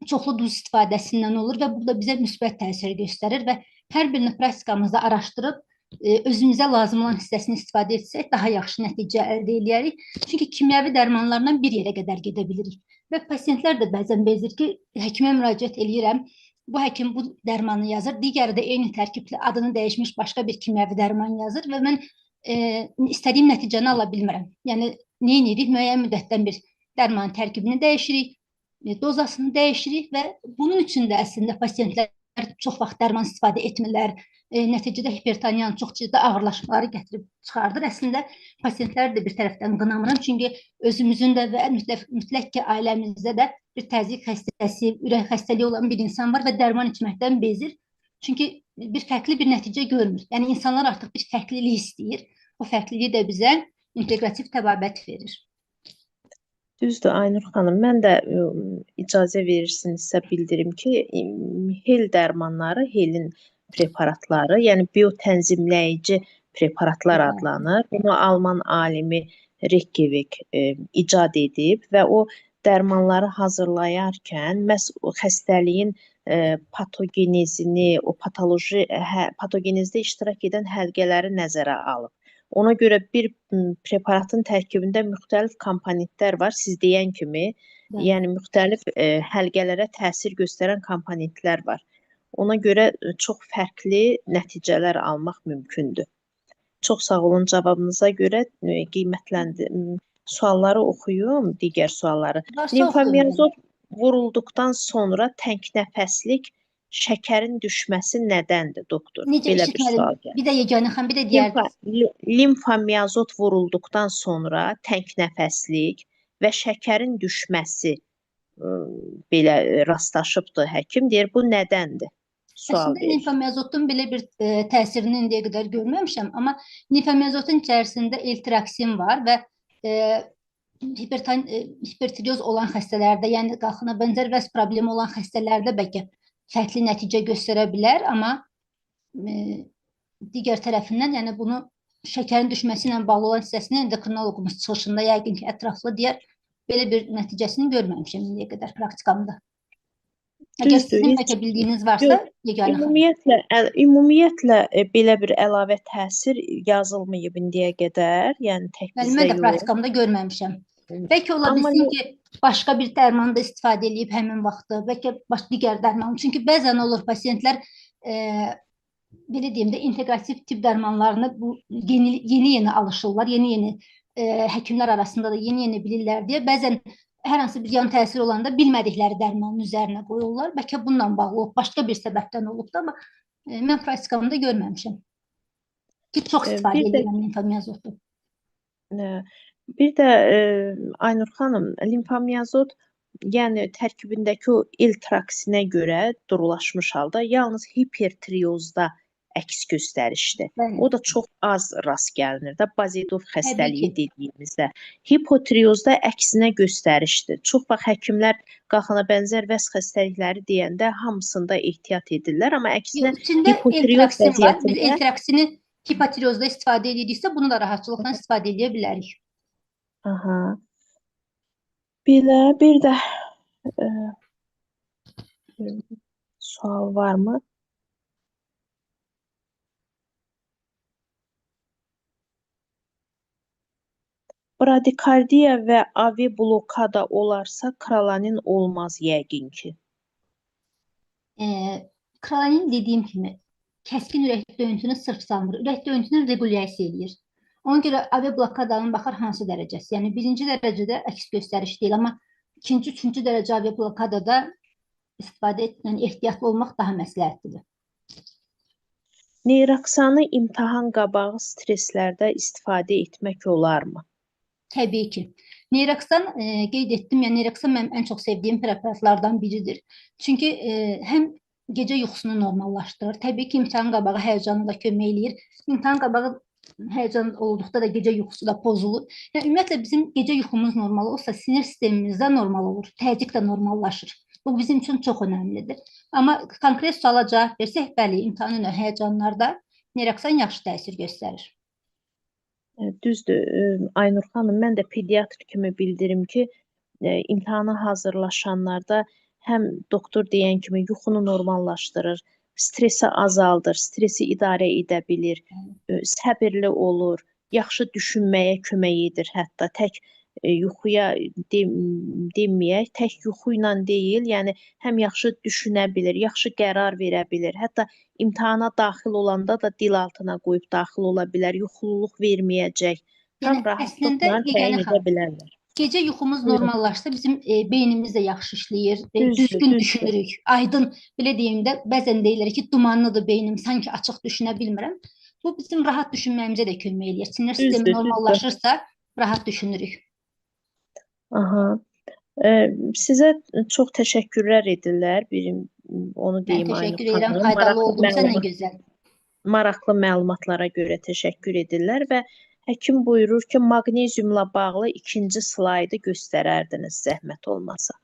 A: çoxlu duz istifadəsindən olur və bu da bizə müsbət təsir göstərir və hər birini praktikamızda araşdırıb özümüzə lazım olan hissəsini istifadə etsək daha yaxşı nəticə əldə eləyərik. Çünki kimyəvi dərmanlarla bir yerə qədər gedə bilirik. Və pasientlər də bəzən bezir ki, həkimə müraciət eləyirəm, bu həkim bu dərmanı yazır, digəri də eyni tərkibli adını dəyişmiş başqa bir kimyəvi dərman yazır və mən istədiyim nəticəni ala bilmirəm. Yəni, nə edirik? Müəyyən müddətdən bir dərmanın tərkibini dəyişirik, dozasını dəyişirik və bunun üçün də əslində pasientlər çox vaxt dərman istifadə etmirlər. Nəticədə hipertoniyanın çox ciddi ağırlaşmaları gətirib çıxardır. Əslində pasientləri də bir tərəfdən qınamıram, çünki özümüzün də və mütləq ki, ailəmizdə də bir təzyiq xəstəsi, ürək xəstəliyi olan bir insan var və dərman içməkdən bezir. Çünki bir fərqli bir nəticə görmür. Yəni insanlar artıq bir fərqlilik istəyir. O fərqliliyi də bizə inteqrativ təbabət verir.
B: Düzdür, Aynur xanım. Mən də icazə verirsinizsə bildirim ki, Hel dərmanları, Helin preparatları, yəni biotənzimləyici preparatlar adlanır. Bunu Alman alimi Reckeweg icad edib və o dərmanları hazırlayarkən məhz o xəstəliyin patogenezini, o patoloji patogenezdə iştirak edən həlqələri nəzərə alıb. Ona görə bir preparatın tərkibində müxtəlif komponentlər var. Siz deyən kimi, yəni müxtəlif həlqələrə təsir göstərən komponentlər var. Ona görə çox fərqli nəticələr almaq mümkündür. Çox sağ olun cavabınıza görə. Qiymətləndi. Sualları oxuyum, digər sualları. Limfomiyazot vurulduqdan sonra təngnəfəslik, şəkərin düşməsi nədəndir, doktor?
A: Necə
B: Belə bir
A: eşitmədim?
B: sual gəldi.
A: Bir də Yeganə xanım, bir də deyərdim.
B: Limfomiyazot vurulduqdan sonra təngnəfəslik və şəkərin düşməsi belə rastlaşıbdır həkim. Deyir, bu nədəndir? Sual
A: Əslində
B: verir.
A: limfomiyazotun belə bir təsirini indiyə qədər görməmişəm, amma limfomiyazotun içərisində eltraksin var və hipertiroz olan xəstələrdə, yəni qalxana bənzər vəz problemi olan xəstələrdə bəlkə fərqli nəticə göstərə bilər, amma digər tərəfindən, yəni bunu şəkərin düşməsi ilə bağlı olan hissəsini endokrinoloqumuz çıxışında yəqin ki, ətraflı deyər, belə bir nəticəsini görməmişəm indiyə qədər praktikamda. Əgər
B: Düzdür,
A: sizin
B: heç
A: bəlkə bildiyiniz varsa,
B: yox,
A: Yeganə xanım.
B: Ümumiyyətlə belə bir əlavə təsir yazılmayıb indiyə qədər, yəni tək
A: Bəli,
B: bizdə
A: mən də
B: yox.
A: praktikamda görməmişəm. Bəlkə ola
B: Amma
A: bilsin ki, başqa bir dərmanı da istifadə eləyib həmin vaxtı, bəlkə digər dərman. Çünki bəzən olur pasientlər, belə deyim də, inteqrativ tibb dərmanlarını bu yeni-yeni alışırlar, yeni-yeni həkimlər arasında da yeni-yeni bilirlər deyə bəzən hər hansı bir yan təsir olanda bilmədikləri dərmanın üzərinə qoyurlar. Bəlkə bununla bağlı olub, başqa bir səbəbdən olub da, amma mən praktikamda görməmişəm. Ki, çox istifadə edirəm limfomiyazotu.
B: Bir də Aynur xanım, limfomiyazot, yəni tərkibindəki o eltraksinə görə durulaşmış halda yalnız hipertriozda əks göstərişdir.
A: Bəli.
B: O da çox az rast gəlinir də Bazedov xəstəliyi
A: ki.
B: dediyimizdə. Hipotriozda əksinə göstərişdir. Çox vaxt həkimlər qalxana bənzər vəz xəstəlikləri deyəndə hamısında ehtiyat edirlər, amma əksinə
A: Yox, içində
B: hipotrioz
A: eltraksin var. Biz
B: vəziyyətində
A: eltraksini hipotriozda istifadə ediriksə, bunu da rahatçılıqla istifadə edə bilərik.
B: Aha. Belə bir də sual varmı? Bradikardiya və AV blokada olarsa, kralanin olmaz yəqin ki.
A: Kralanin dediyim kimi, kəskin ürək döyüntünü sırf salmır. Ürək döyüntünü regulyasiya eləyir. Ona görə AV blokadanın baxar hansı dərəcəsi. Yəni birinci dərəcədə əks göstəriş deyil, amma ikinci, üçüncü dərəcə AV blokadada istifadə et, yəni ehtiyatlı olmaq daha məsləhətlidir.
B: Neyraksanı imtahan qabağı stresslərdə istifadə etmək olarmı?
A: Təbii ki. Neyraksan qeyd etdim, yəni Neyraksan mənim ən çox sevdiyim preparatlardan biridir. Çünki həm gecə yuxusunu normallaşdırır. Təbii ki, imtahan qabağı həyəcanı da kömək eləyir. İmtahan qabağı həyəcan olduqda da gecə yuxusu da pozulur. Yəni, ümumiyyətlə, bizim gecə yuxumuz normal olsa, sinir sistemimiz də normal olur, təzyiq də normallaşır. Bu bizim üçün çox önəmlidir. Amma konkret suala cavab versək, bəli, imtahan önü həyəcanlarda Neyraksan yaxşı təsir göstərir.
B: Düzdür, Aynur xanım, mən də pediatr kimi bildirim ki, imtahana hazırlaşanlarda həm doktor deyən kimi yuxunu normallaşdırır, Stresi azaldır, stresi idarə edə bilir, səbirli olur, yaxşı düşünməyə kömək edir. Hətta tək yuxuya deməyək, tək yuxu ilə deyil, yəni həm yaxşı düşünə bilir, yaxşı qərar verə bilir. Hətta imtahana daxil olanda da dil altına qoyub daxil ola bilər, yuxululuq verməyəcək. Tam
A: Yəni əslində
B: rahatlıqla
A: Yeganə
B: təyin edə
A: xanım,
B: bilərlər.
A: gecə yuxumuz
B: Buyurun.
A: normallaşsa bizim beynimiz də yaxşı işləyir,
B: Düzdür,
A: düzgün
B: düzdür.
A: düşünürük. Aydın, belə deyim də, bəzən deyirlər ki, dumanlıdır beynim, sanki açıq düşünə bilmirəm. Bu bizim rahat düşünməyimizə də kömək eləyir. Sinir sistemi
B: Düzdür, düzdür.
A: normallaşırsa rahat düşünürük.
B: Aha. Sizə çox təşəkkürlər edirlər. Birim, onu
A: Mən
B: deyim Aynur
A: təşəkkür edirəm,
B: xanım.
A: faydalı
B: Maraqlı
A: oldumsa nə
B: məlumat,
A: gözəl.
B: maraqlı məlumatlara görə təşəkkür edirlər və həkim buyurur ki, maqneziumla bağlı ikinci slaydı göstərərdiniz zəhmət olmasa.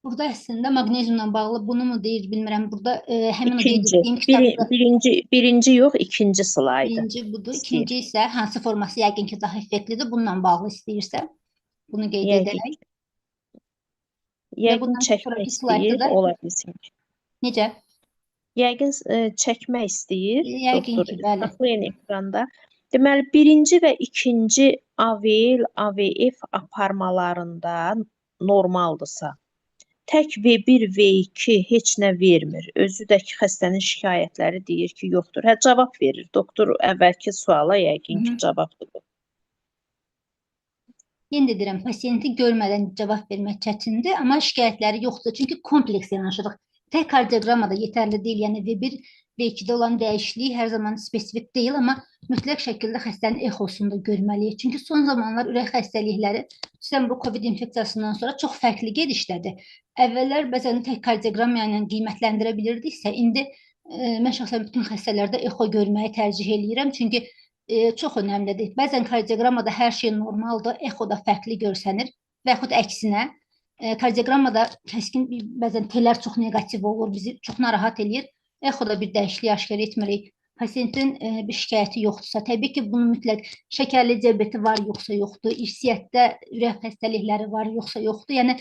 A: Burada əslində maqneziumla bağlı bunu mu deyir bilmirəm. Burada həmin o qeyd
B: İkinci,
A: etdiyim kitabda
B: birinci yox, ikinci slaydı
A: birinci budur.
B: istəyir.
A: İkinci isə hansı forması yəqin ki daha effektlidir. Bununla bağlı istəyirsə bunu qeyd
B: Yəqin
A: edərək.
B: ki.
A: Və
B: Yəqin
A: bundan
B: çəkmək
A: sonraki slayda
B: istəyir,
A: da
B: ola bilsin ki.
A: necə?
B: Yəqin çəkmək istəyir,
A: Yəqin
B: doktor.
A: ki, bəli.
B: Saxlayın ekranda. Deməli, birinci və ikinci AVL, AVF aparmalarında normaldısa, tək V1, V2 heç nə vermir. Özü də ki, xəstənin şikayətləri deyir ki, yoxdur. Hə, cavab verir. Doktor əvvəlki suala yəqin ki, cavabdır bu.
A: Yenə də deyirəm, pasiyenti görmədən cavab vermək çətindir, amma şikayətləri yoxdur. Çünki kompleks yanaşırıq. Tək kardioqramma da yetərli deyil. Yəni V1, V2-də olan dəyişiklik hər zaman spesifik deyil, amma mütləq şəkildə xəstənin exosunu da görməliyik. Çünki son zamanlar ürək xəstəlikləri, xüsusən bu COVID infeksiyasından sonra çox fərqli gedişdədir. Əvvəllər bəzən tək kardioqramma ilə qiymətləndirə bilirdiksə, indi mən şəxsən bütün xəstələrdə exo görməyi tərcih eləyirəm. Çünki çox önəmlidir. Bəzən kardioqrammada hər şey normaldır, exoda fərqli görsənir və yaxud əksinə. Kardioqrammada kəskin bir, bəzən telər çox neqativ olur, bizi çox narahat eləyir. Exoda bir dəyişiklik aşkar etmirik. Pasiyentin bir şikayəti yoxdursa, təbii ki, bunu mütləq şəkərli diabeti var, yoxsa yoxdur, irsiyyətdə ürək xəstəlikləri var, yoxsa yoxdur. Yəni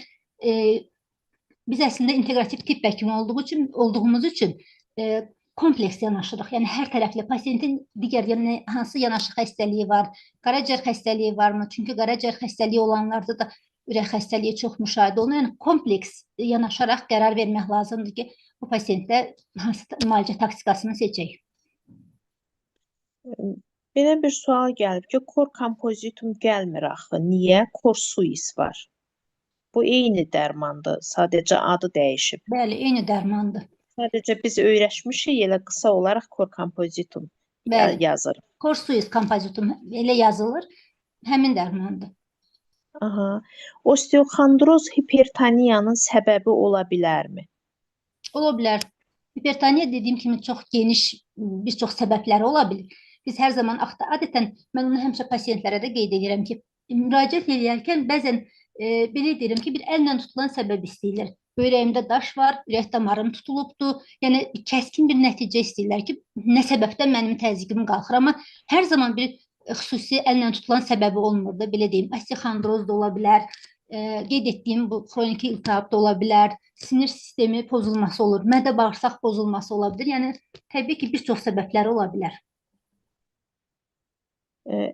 A: biz əslində inteqrativ tibb həkimi olduğumuz üçün kompleks yanaşırıq. Yəni hər tərəfli pasiyentin digər, yəni hansı yanaşı xəstəliyi var, qaraciyər xəstəliyi varmı? Çünki qaraciyər xəstəliyi olanlarda da ürək xəstəliyi çox müşahidə olunur. Yəni kompleks yanaşaraq qərar vermək lazımdır ki, bu pasiyentdə hansı müalicə taktikasını seçək.
B: Belə bir sual gəlib ki, kor kompozitum gəlmir axı. Niyə? Korsuis var. Bu eyni dərmandır, sadəcə adı dəyişib.
A: Bəli, eyni dərmandır.
B: Sadəcə biz öyrəşmişik, elə qısa olaraq kor kompozitum yazırıq.
A: Korsuis kompozitum elə yazılır, həmin dərmandır.
B: Aha. Osteoxondroz hipertoniyanın səbəbi ola bilərmi?
A: Ola bilər. Hipertoniya dediyim kimi çox geniş, bir çox səbəbləri ola bilir. Biz hər zaman adətən mən onu həmişə pasiyentlərə də qeyd edirəm ki, müraciət edərkən bəzən belə deyirəm ki, bir əllə tutulan səbəb istəyirlər. Böyrəyimdə daş var, ürək damarım tutulubdur. Yəni kəskin bir nəticə istəyirlər ki, nə səbəbdən mənim təzyiqim qalxır. Amma hər zaman bir xüsusi əllə tutulan səbəbi olmur da, belə deyim, osteoxondroz da ola bilər, qeyd etdiyim bu xroniki iltihab da ola bilər, sinir sistemi pozulması olur, mədə bağırsaq pozulması ola bilər. Yəni təbii ki, bir çox səbəbləri ola bilər.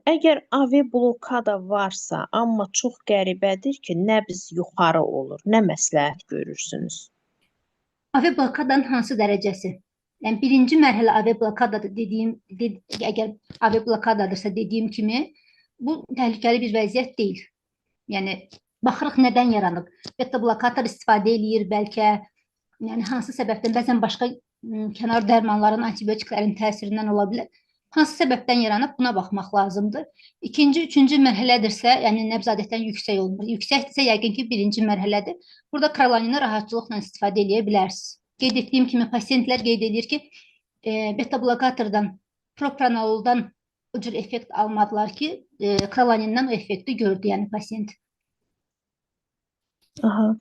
B: Əgər AV blokada varsa, amma çox qəribədir ki, nəbz yuxarı olur. Nə məsləhət görürsünüz?
A: AV blokadanın hansı dərəcəsi? Yəni birinci mərhələ AV blokadadır dediyim, əgər AV blokadadırsa dediyim kimi, bu təhlükəli bir vəziyyət deyil. Yəni baxırıq nədən yaranıb. Beta blokator istifadə eləyir bəlkə, yəni hansı səbəbdən, bəzən başqa kənar dərmanların, antibiotiklərin təsirindən ola bilər. Hansı səbəbdən yaranıb, buna baxmaq lazımdır. İkinci, üçüncü mərhələdirsə, yəni nəbz adətən yüksək olmur. Yüksəkdirsə, yəqin ki, birinci mərhələdir. Burada kralanini rahatçılıqla istifadə eləyə bilərsiniz. Qeyd etdiyim kimi, pasiyentlər qeyd edir ki, beta blokatordan, propranololdan o cür effekt almadılar ki, kralanindən o effekti gördü, yəni pasiyent.
B: Aha.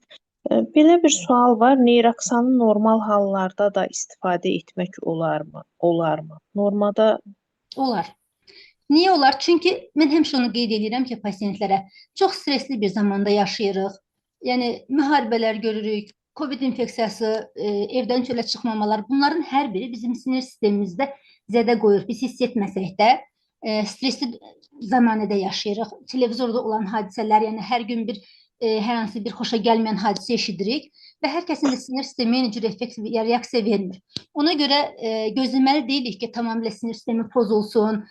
B: Belə bir sual var. Neyraksanı normal hallarda da istifadə etmək olarmı? Olarmı? Normada
A: olar. Niyə olar? Çünki mən həmişə onu qeyd edirəm ki, pasientlərə çox stresli bir zamanda yaşayırıq. Yəni müharibələr görürük, COVID infeksiyası, evdən çölə çıxmamalar, bunların hər biri bizim sinir sistemimizdə zədə qoyur. Biz hiss etməsək də stresli zamanədə yaşayırıq. Televizorda olan hadisələr, yəni hər gün bir hər hansı bir xoşa gəlməyən hadisə eşidirik və hər kəsin də sinir sistemi eyni cür effekt ya reaksiya vermir. Ona görə gözləməli deyilik ki, tamamilə sinir sistemi pozulsun,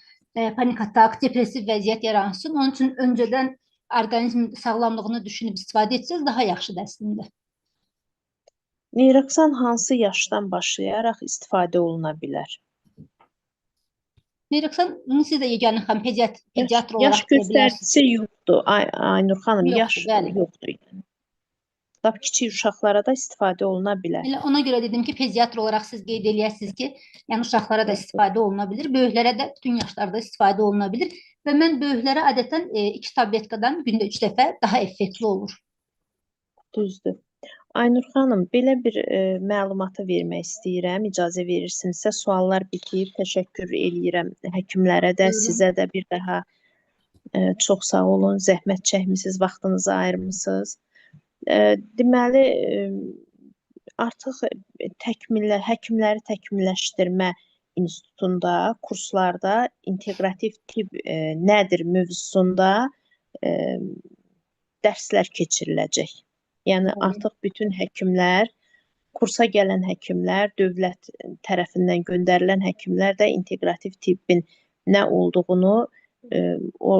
A: panik atak, depressiv vəziyyət yaransın. Onun üçün öncədən orqanizmin sağlamlığını düşünüb istifadə etsəz daha yaxşıdır əslində.
B: Neyroksan hansı yaşdan başlayaraq istifadə oluna bilər?
A: Neyroksan, bunu siz də Yeganə xanım pediatr
B: yaş
A: olaraq deyə bilərsiniz.
B: göstəricisi yoxdur. Aynur xanım, yaş
A: Yoxdur, bəli.
B: yoxdur. Yəni. Lap kiçik uşaqlara da istifadə oluna bilər.
A: Elə ona görə dedim ki, pediatr olaraq siz qeyd eləyəsiniz ki, yəni uşaqlara da istifadə oluna bilir, böyüklərə də bütün yaşlarda istifadə oluna bilir və mən böyüklərə adətən 2 tabletkadan gündə 3 dəfə daha effektli olur.
B: Düzdür. Aynur xanım, belə bir məlumatı vermək istəyirəm. İcazə verirsinizsə, suallar bitib. Təşəkkür eləyirəm həkimlərə də,
A: Buyurun.
B: sizə də bir daha çox sağ olun. Zəhmət çəkmisiniz, vaxtınızı ayırmısınız. Deməli, artıq həkimləri təkmilləşdirmə institutunda, kurslarda inteqrativ tibb nədir mövzusunda dərslər keçiriləcək. Yəni artıq bütün həkimlər, kursa gələn həkimlər, dövlət tərəfindən göndərilən həkimlər də inteqrativ tibbin nə olduğunu o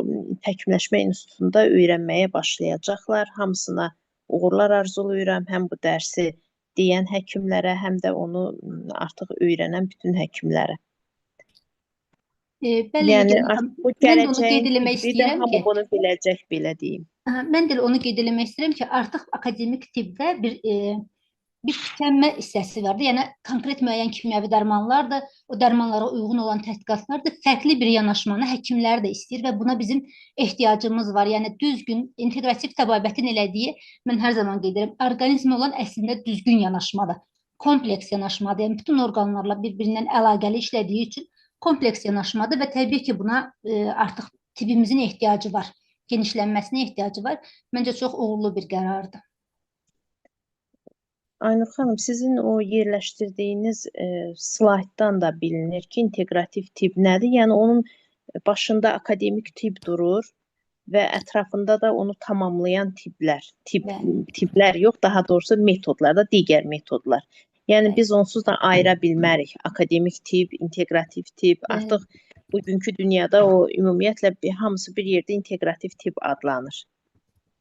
B: təkmilləşmə institutunda öyrənməyə başlayacaqlar. Hamısına uğurlar arzulayıram. Həm bu dərsi deyən həkimlərə, həm də onu artıq öyrənən bütün həkimlərə.
A: Bəli,
B: Yəni
A: xanım,
B: bu
A: mən də onu qeyd
B: gələcəyin
A: eləmək
B: tibbi də
A: istəyirəm
B: hamı
A: ki,
B: bunu biləcək, belə deyim.
A: Mən də onu qeyd eləmək istəyirəm ki, artıq akademik tibbdə bir tükənmə hissəsi vardır. Yəni konkret müəyyən kimyəvi dərmanlardır, o dərmanlara uyğun olan tədqiqatlardır. Fərqli bir yanaşmanı həkimlər də istəyir və buna bizim ehtiyacımız var. Yəni düzgün inteqrativ təbabətin elədiyi, mən hər zaman qeyd edirəm, orqanizmə olan əslində düzgün yanaşmadır. Kompleks yanaşmadır. Yəni bütün orqanlarla bir-birindən əlaqəli işlədiyi üçün kompleks yanaşmadır və təbii ki, buna artıq tibbimizin ehtiyacı var. Genişlənməsinə ehtiyacı var. Məncə çox uğurlu bir qərardır.
B: Aynur xanım, sizin o yerləşdirdiyiniz slayddan da bilinir ki, inteqrativ tibb nədir? Yəni onun başında akademik tibb durur və ətrafında da onu tamamlayan tibblər, tibblər yox, daha doğrusu metodlar da, digər metodlar. Yəni biz onsuz da ayıra bilmərik. Akademik tibb, inteqrativ tibb, artıq bugünkü dünyada o ümumiyyətlə hamısı bir yerdə inteqrativ tibb adlanır.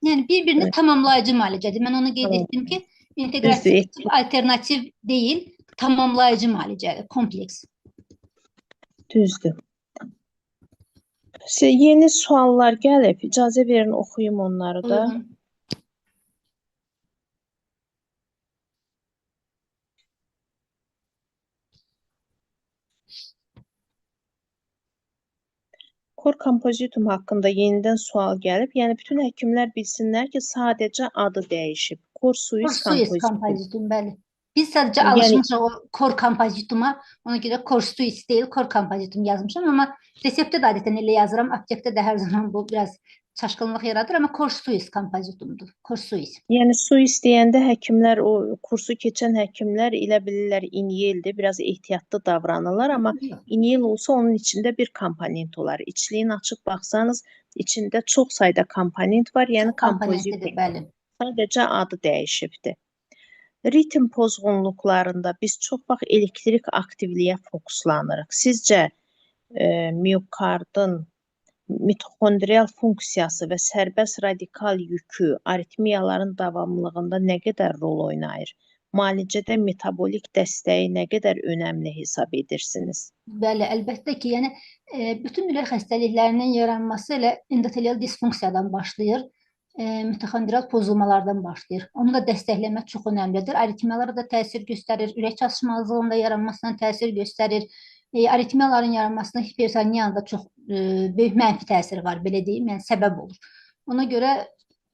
A: Yəni bir-birini tamamlayıcı müalicədir. Mən onu qeyd etdim ki, inteqrativ tibb alternativ deyil, tamamlayıcı müalicədir, kompleks.
B: Düzdür. Yeni suallar gəlib. İcazə verin, oxuyum onları da.
A: Buyurun.
B: Kor kompozitum haqqında yenidən sual gəlib. Yəni bütün həkimlər bilsinlər ki, sadəcə adı dəyişib. Kor suis
A: Kor suis
B: kompozitum.
A: kompozitum, bəli. Biz sadəcə alışmışıq o kor kompozituma, ona görə kor suis deyil, kor kompozitum yazmışam, amma reseptdə də adətən elə yazıram, aptekdə də hər zaman bu biraz çaşqınlıq yaradır, amma kor suis kompozitumdur, kor suis.
B: Yəni suis deyəndə həkimlər, o kursu keçən həkimlər elə bilirlər inyeldir, biraz ehtiyatlı davranırlar, amma inyel olsa onun içində bir komponent olar. İçliyin açıb baxsanız, içində çox sayda komponent var, yəni kompozitum.
A: Bəli.
B: Sadəcə adı dəyişibdir. Ritm pozğunluqlarında biz çox vaxt elektrik aktivliyə fokuslanırıq. Sizcə miokardın mitoxondrial funksiyası və sərbəst radikal yükü aritmiyaların davamlılığında nə qədər rol oynayır? Müalicədə metabolik dəstəyi nə qədər önəmli hesab edirsiniz?
A: Bəli, əlbəttə ki, yəni bütün ürək xəstəliklərinin yaranması elə endotelial disfunksiyadan başlayır, mitoxondrial pozulmalardan başlayır. Onu da dəstəkləmək çox önəmlidir. Aritmiyalara da təsir göstərir, ürək çatışmazlığının da yaranmasına təsir göstərir. Aritmiyaların yaranmasına hipertoniyanın da çox böyük mənfi təsiri var, belə deyim, yəni səbəb olur. Ona görə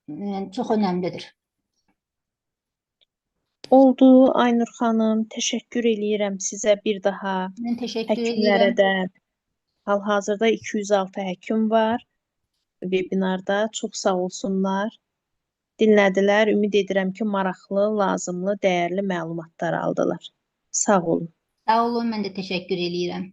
A: yəni, çox önəmlidir.
B: Oldu Aynur xanım, təşəkkür eləyirəm sizə bir daha.
A: Mən təşəkkür
B: Həkimlərə
A: eləyirəm.
B: də. Hal-hazırda 206 həkim var webinarda. Çox sağ olsunlar. Dinlədilər. Ümid edirəm ki, maraqlı, lazımlı, dəyərli məlumatlar aldılar. Sağ olun.
A: Sağ olun, mən də təşəkkür eləyirəm.